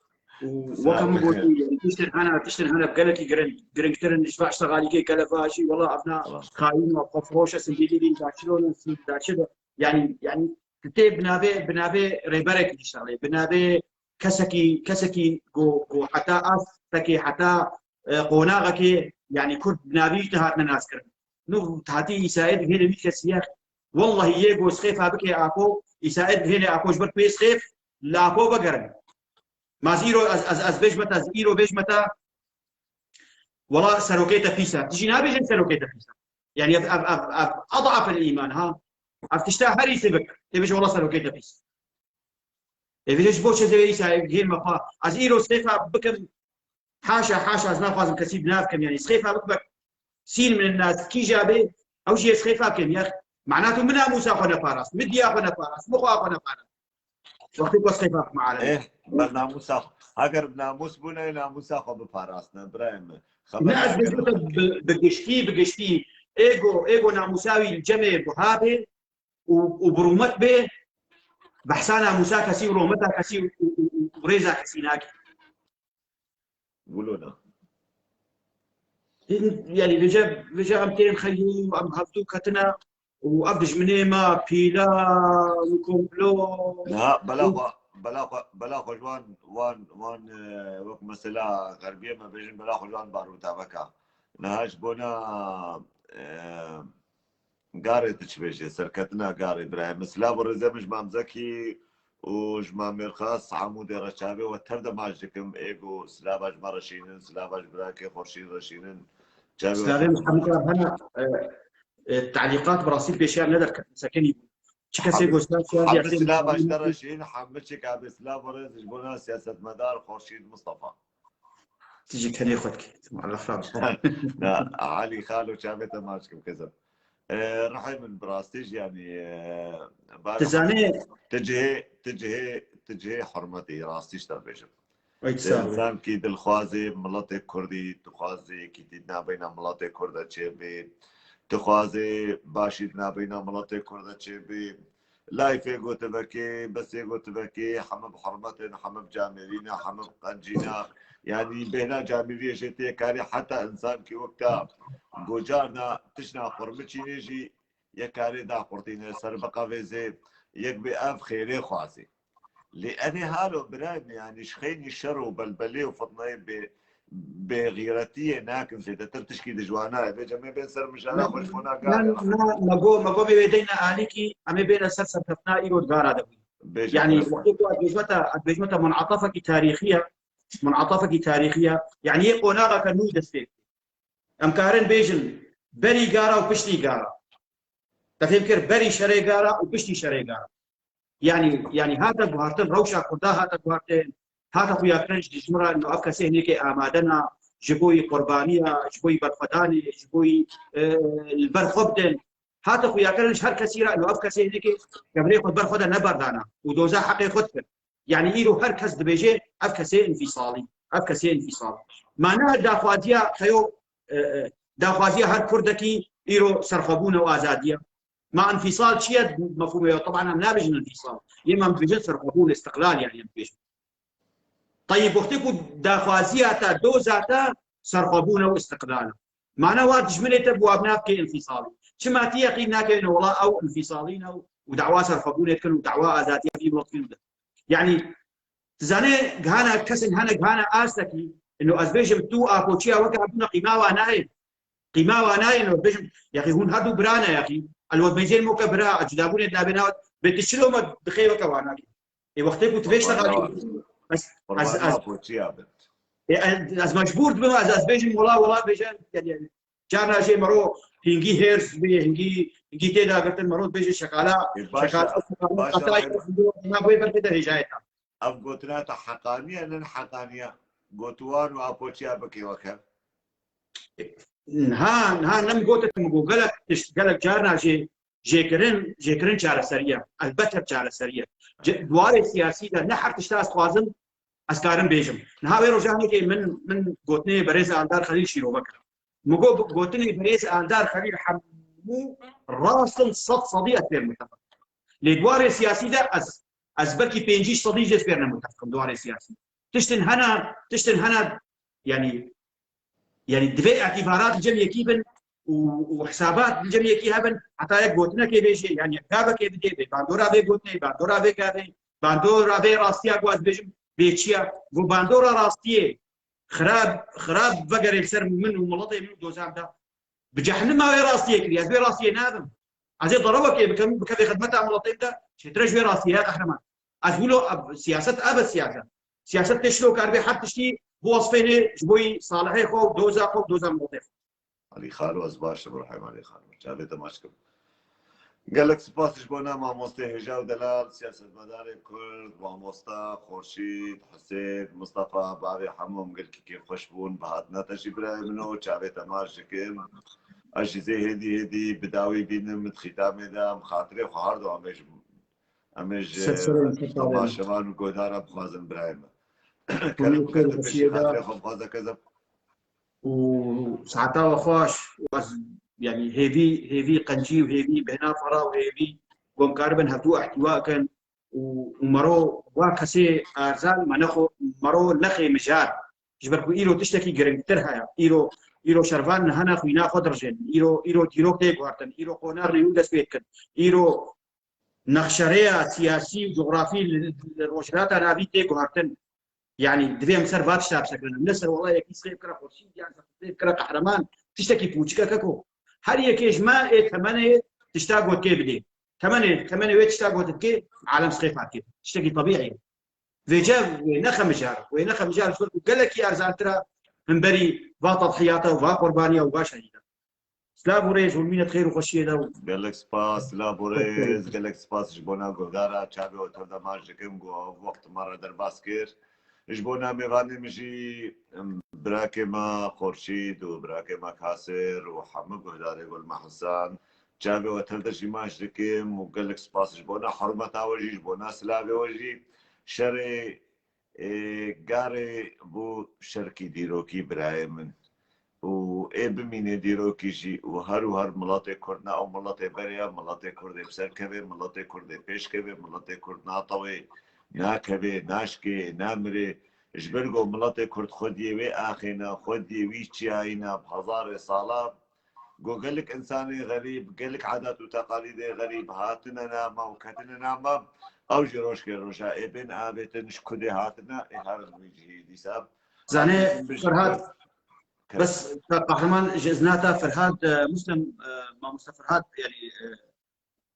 û Sağ weke min ol. gotî, yani tiştên hene, tiştên hene gelekî giring, giringtir in, ji va ştegalîkê gelek va jî, wela evna Tamam. xayîn û xwefiroş e, sindîlî dîn daçilo ne, sindî daçilo. Yani, yani, tu tê bi navê, bi navê rêberekî dişalê, bi navê kesekî, kesekî ku, ku heta astekê, heta, e, qonaxekê, yani Kurd bi navî wî te hatine naskirin. Nû hatî îsayê digihêne wî kesî ye. Wellahî yê ku sixêfa bike Apo, îsayê digihêne Apo ji ber pê sixêf li Apo vegerin. Ma ez îro, ez, ez, ez bêjme te, ez îro bêjme te, wela serokê te pîs e. Tu jî nabêjin serokê te pîs e. Yani ev, ev, ev, ev adaf el îman ha. Ev tişta herî sivik. Tê bêje wela serokê te pîs. Ê vêje ji bo çi zêde îsa hêl me xwe. Ez îro sixêfa bikim. Haşa, haşa, ez naxwazim kesî bi nav kim, yani sixêfa bikim. Sîn min nas kîja bê, ew jî yê sixêfa kim. Ya, mana tu min namûsa xwe neparast, min diya xwe neparast, min xwe xwe neparast. Wextê ku sixêfa bikim alem. Eh, ber namûsa xwe. Heger bi namûs bûne, namûsa xwe biparastine, birayê min. Ne, ez bêjim te bi, bi giştî, bi giştî. Êgo, êgo namûsa wî li cemê buha bê û, û bi rûmet bê, behsa namûsa kesî û rûmeta kesî û, û, û, û rêza kesî nake. Wilo ne. Yani vêce, vêce em tên xeyû, em hevdû ketine û ev dijminê me pîlan û komplo. Niha bela xwe, bela xwe, bela xwe ji wan, wan, wan, e, wek mesela xerbiyê me bêjin, bela xwe ji wan barûta veka. Niha ji bona, e, Garê tu çi bêjê? Serketina garê birayê min. Silav û rêzê min ji Mam Zekî û ji Mam Mêrxas Amûdê re çavê we tev de maç dikim. Êgo silava ji me reşînin, silava ji birakê Xorşîd reşînin. Çavê we Silavê tev de maç Mihemed dikim. Kar hene, e, e, telîqat bi rastî pêşiya nederketin, sekinî bû. Çi kesê Hemî, goştar şiya hemî diyatê silava ji te reşîn, hemî çi kabê silav û rêz ji bona siyasetmedar Xorşîd Mustafa. Tu jî kenê xwe dikî. Allah razı olsun. Na, Alî Xalo çavê te maç kim kezim. E, rihê min bi rastî jî, yanî, e, bar Tu zanî tu cihê, tu cihê, tu cihê hurmetî rastî ji te bêjim. Ay, Tu sağ ol. Însankî dilxwazê miletê Kurdî, dixwazê kîtî di navbeyna miletê Kurd de çêbê. Dixwazê başî di navbeyna miletê Kurd de çêbê. Layfê gotivekê, besê gotivekê, heme bi hurmet in, heme bi camêrî ne, heme bi qencî ne. Yanî bêhna camêriyê jê tê karî heta însankî wek te gocar ne, tişna xurmiçînê jî yê karê daxurtîne, ser biqevêzê, yek bê ev xêrê xwazê. Lê enê halo birayê min, yanî ji xeynî şer û belbelê û fitneyê bê, bêxîretiyê nakin zêdetir tişkî di ji wana ye. Vêce me bên ser mijara xwe ji bona Na, gare na, me go, me go me wê deyne alîkî, em ê bêne ser serkeftina îro di gara de bû. Bêje Yani, xwest. wextê ku ez bêjme te, ez bêjme te munatefekî tarîxî ye, munatefekî tarîxî ye, yani yê qonaxeke nû dest pê. Em karin bêjin berî gara û piştî gara. Te fêm kir, berî şerê gara û piştî şerê gara. Yani, yani hate guhartin, rewşa Kurda hate guhartin, hate xuyakirin ji dijmin re, no ev kesê hinekê amade ne, ji bo yî qurbaniya, ji bo yî berxwedanê, ji bo yî, e, li ber xwe bidin. Hate xuyakirin ji her kesî re, no ev kesê hinekê kevirê xwe ber xwe de neberdana û doza heqê xwe dikir. Yani îro her kes dibêje ev kesê înfîsalî, ev kesê înfîsalî. Ma ne daxwaziya xeyo, e, e, daxwaziya her Kurdekî îro serxwebûn û azadiya. Ma înfîsal çi ye? Mefhûmê ye. Teban em nabêjin înfîsal. Yê me em dibêjin serxwebûn, îstiqlal yani em dibêjin. Teyîb, wextê ku daxwaziya te, doza te serxwebûn e û îstiqlal e. Mana wa dijminê te bi wa binavkê înfîsalî. Çima tu yeqîn nake ino wela ew înfîsalî ne û dawa serxwebûnê dikin û dawa azadiya vî wext vî de. Yani, tu zanê gihana kesên hene gihana astekî, ino ez bêjim tu Apoçiya weke hebûna qîma wa nayê. Qîma wa nayê, ino ez bêjim, yaqî hûn her du bira ne yaqî. Elwet bêjên moke bira, cudabûnê nabê nawe, bê tu çilo me dixê weke wa nakî. Ê wextê ku tu vê ştegalî, ez, ez, ez, Apoçiya bin. Ê, ez, ez mecbûr dibim, ez, ez bêjim wela, wela bêje, yani, yani, carna jê mero hingî hêrs bê, hingî, hingî tê dagirtin, mero bêje şekala, Ê, başa, şekala, başa, qatay, ben- na bê ber bide hêjayê ta. Ev gotina te heqaniye, ne heqaniye? Gotiwan û apoçiya bikê weke. Niha, niha nem gotit, min got gelek tişt, gelek carna jê, jêkirin, jêkirin çareseriye. Elbet hep çareseriye. Duwarê siyasî de ne her tişta ez dixwazim, ez karim bêjim. Niha wê rojanekê min, min gotinê berêz Aldar Xelîl şîrove kir. Min got, gotinê berêz Aldar Xelîl hemû rast in, sed sedî ez pê re mutefeq. Lê duwarê siyasî de ez, ez belkî pêncî sedî jê ez pê re ne mutefeq im duwarê siyasî. Tiştin hene, tiştin hene, yanî, yanî divê îtîbarat li cem yekî bin û, û hisabat li cem yekî hebin, heta yek gotinekê bêjê, yanî gavekê bidê, bê bandora vê gotinê, bandora vê gavê, bandora vê rastiya ku ez bêjim, bê çi ye? Ku bandora rastiyê xirab, xirab vegerê li ser min û miletê min û doza min de, bi cehnima wê rastiyê kiriye, ez wê rastiyê nadim. Ez ê derewekê bikim, bikevê xidmeta miletê min de, çêtir e ji wê rastiyê, ya qehreman. Ez wilo, ev, siyaset ev e siyaset. Siyaset tê şilo karibe her tiştî biwesfênê ji bo yî salihê xwe û doza xwe û doza miletê xwe. Alî Xalo, ez baş im, Rihayê Malê Xalo. Çavê te maç kim. Gelek spas ji bona mamostê hêja û delal, siyasetmedarê Kurd, mamosta Xurşîd, Hisên, Mistefa, bavê hemû em gelkî kêfxweş bûn bi hatina te jî birayê min û çavê te maç dikim. Ez jî zê hêdî hêdî bi dawî bînim, di xîtamê de em xatirê xwe her du em ê ji, em ê ji temaşevan û guhdara bixwazin birayê min. Kerem ke tu bişî xatirê xwe bixwaze kezeb. û saeta we xweş û ez, yanî hêvî, hêvî qencî û hêvî bêhna fera û hêvî ku em karibin hevdû ihtiva bikin û, û mero wa kesê erzan me nexwe, mero nexê mijar. Ji ber ku îro tiştekî giringtir heye. Îro, îro şervan hene xwîna xwe dirjên. Îro, îro dîrok tê guhertin. Îro qonar li nû dest pê dikin. Îro nexşereya siyasî û cografî li, li Rojhilata Navî tê guhertin. Yanî divê em ser va tişta bisekinin. Ne ser wela yekî sixê bikira Xurşîd yan sixê bikira Qehreman. Tiştekî pûçik e keko. Her yekê ji me ê temenê tişta gotkê bidê. Temenê, temenê wê tişta gotkê alem sixê farkê. Tiştekî tebîî ye. Vêce wê nexe mijar, wê nexe mijar ji ber ku gelekî erzantir e himberî va tedhiyata û va qurbaniya û va şehîda. Silav û rêz, hûn mînet xêr û xweşiyê de. Gelek spas, silav û rêz, gelek spas ji bona guhdara çavê we tev de maç dikim ku ev wext me re derbas kir. Ji bona mêvanê min jî, em, birakê me Xorşîd û birakê me Kasir û hemû guhdarê Gul Mehesan, çavê we tev de jî maç dikim û gelek spas ji bona hurmeta we jî, ji bona silavê we jî. Şerê Ê, garê bû şerkî dîrokî birayê min. Û ê bimînê dîrokî jî û her û her miletê Kurd ne ew miletê berê ye, miletê Kurd ê bi ser kevê, miletê Kurd ê pêş kevê, miletê Kurd natewê, nakevê, naşkê, namirê. Ji ber ku miletê Kurd xwediyê wê axê ne, xwediyê wî çiyayî ne, bi hezarê sala Go gelek insanê xerîb, gelek adat û teqalîdê xerîb hatine nama û ketine nama, ew jî rojkê roja ê bên avêtin ji kudê hatine, ê herin wî cihî dîsa. Zanê Ferhat, bes te qehreman ji izna te Ferhat, e, Muslim, e, mamoste Ferhat, yanî, e,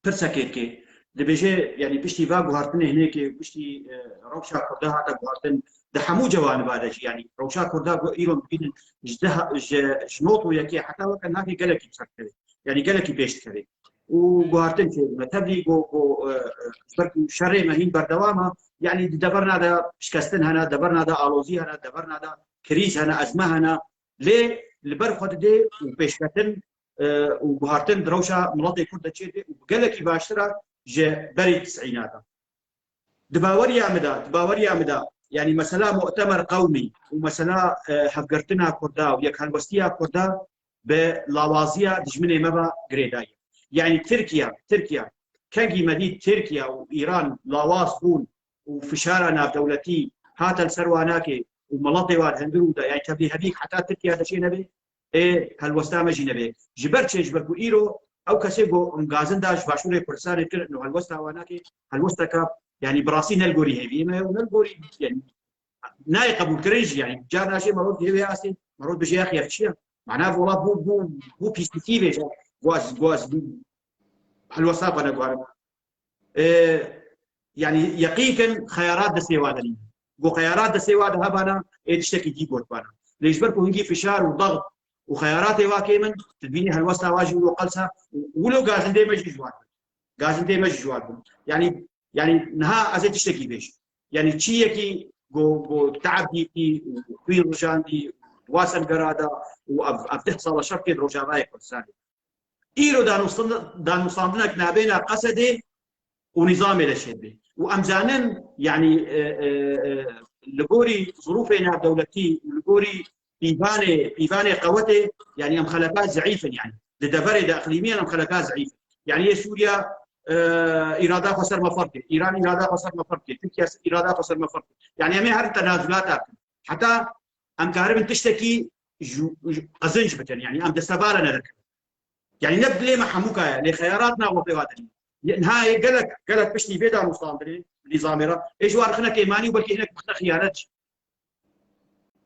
pirsekê dike. Dibêje, yanî piştî va guhartinê hinekê, piştî, e, rewşa Kurda hate guhartin, di hemû cewaniba de jî, yanî rewşa Kurda ku îro dibînin, ji deha, ji, ji not û yekê heta weke navê gelekî bi ser dikeve. Yanî gelekî pêş dikeve. Û guhartin çêdime. Tevlî ku, ku, e, e, ji ber ku şerê me hîn berdewam e, yanî di deverna de şikestin hene, deverna de alozî hene, deverna de krîz hene, ezme hene. Lê li ber xwe didê û pêşketin e, û guhartin di rewşa miletê Kurd de çêdê û bi gelekî baştir e ji berî tisîna de. Di baweriya min de, di baweriya min de, yanî mesela mu'temer qewmî û mesela, e, hevgirtina Kurda û yekhelwestiya Kurda bi lawaziya dijminê me ve girêdayî. Yanî Tirkiye, Tirkiye, kengî me dît Tirkiye û Îran lawaz bûn û fişara navdewletî hate li ser wanakê û miletê wan hundir û da, yanî tevlî hevîk heta Tirkiye de çê nebe, ê helwesta me jî nebe. Ji ber çi? Ji ber ku îro ew kesê ku em gazin da ji Başûrê Kurdistanê kir, no helwesta wan nake, helwesteke, yanî bi rastî ne li gorî hêviyê me ye û ne li gorî, yanî nayê qebûlkirin jî, yanî carna jê merov dihê wê astê, merov dibêje ya xiyar çi ye? Mana vola bû, bû, bû pîsîtî bêje, goz, goz, helwesta xwe neguharim. E, yanî yeqîn kin xeyarat destê wa de nîne. Go xeyarat destê wa de hebana, ê tiştekî dî got bana. Lê ji ber ku hingî fişar û daxt û xeyaratê wa kêm in, tu dibînî helwesta wa jî wilo qels e û wilo gazindê me jî ji wan bin. Gazindê me jî ji wan bin. Yanî, yanî niha ez ê tiştekî bêjim. Yanî çiyekî ku, ku te'b dîtî û xwîn rijandî, wa ser gera da û ev, ev deh sala şer tê di Rojavayê Kurdistanê. Îro danûstan-, danûstandinek nabêna Qesedê û nîzamê de çêdibe. Û em zanin, yanî, e, e, e, li gorî zirûfê navdewletî û li gorî pîvanê, pîvanê qewetê, yanî em xeleka zeîf in, yanî di deverê de iqlîmî em xeleka zeîf in. Yanî yê Sûriya, e, îrada xwe ser me ferq kir. Îran îrada xwe ser me ferq kir. Tirkiye îrada xwe ser me ferq kir. Yanî em ê herin tenazulata bikin. Heta em karibin tiştekî ji, ji qezinc bikin. Yanî em destebala nedikin. Yanî ne dilê me hemûka ye, lê xeyalat nav wextê wa derî. Niha yê gelek, gelek piştî vê danûstandinê, nîzamê re, ê ji wan rixine kêmanî û belkî hinek bixine xiyanet jî.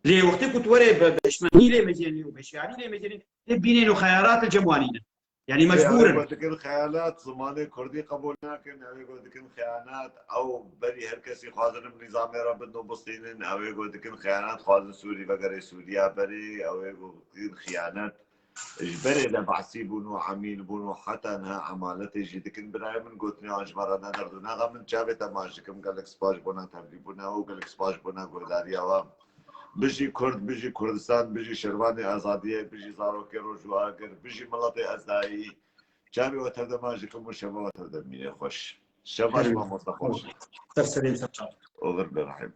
Lê wextê ku tu werê bi, bi hişmendî lê mejênî û bi hişyarî lê mejênî, tê bînên û xeyalat li cem wanî ne. Yanî mecbûr in. Ew got dikin xeyalat, zimanê kurdî qebûl nakin, ew ê got dikin xeyanat, ew berî her kesî xwazin bi nîzamê re bidin û bistînin, ew ê got dikin xeyanat, xwazin Sûrî vegerê Sûriya berê, ew ê got dikin xiyanet. Ji berê de behsî bûn û emîl bûn û heta niha emaletê jî dikin. Birayê min gotinê wan ji me re nederdû. Naxa min çavê te maç dikim. Gelek spas ji bona tevlîbûna û gelek spas ji bona guhdariya we. Bijî Kurd, bijî Kurdistan, bijî şervanê azadiyê, bijî zarokê roj û agir, bijî miletê Ezdayî. Çavê we tev de maç dikim û şeva we tev de mîne xweş. Şeva ji mamoste xweş. Ser serê min, ser çavê. Oxir be rehîm.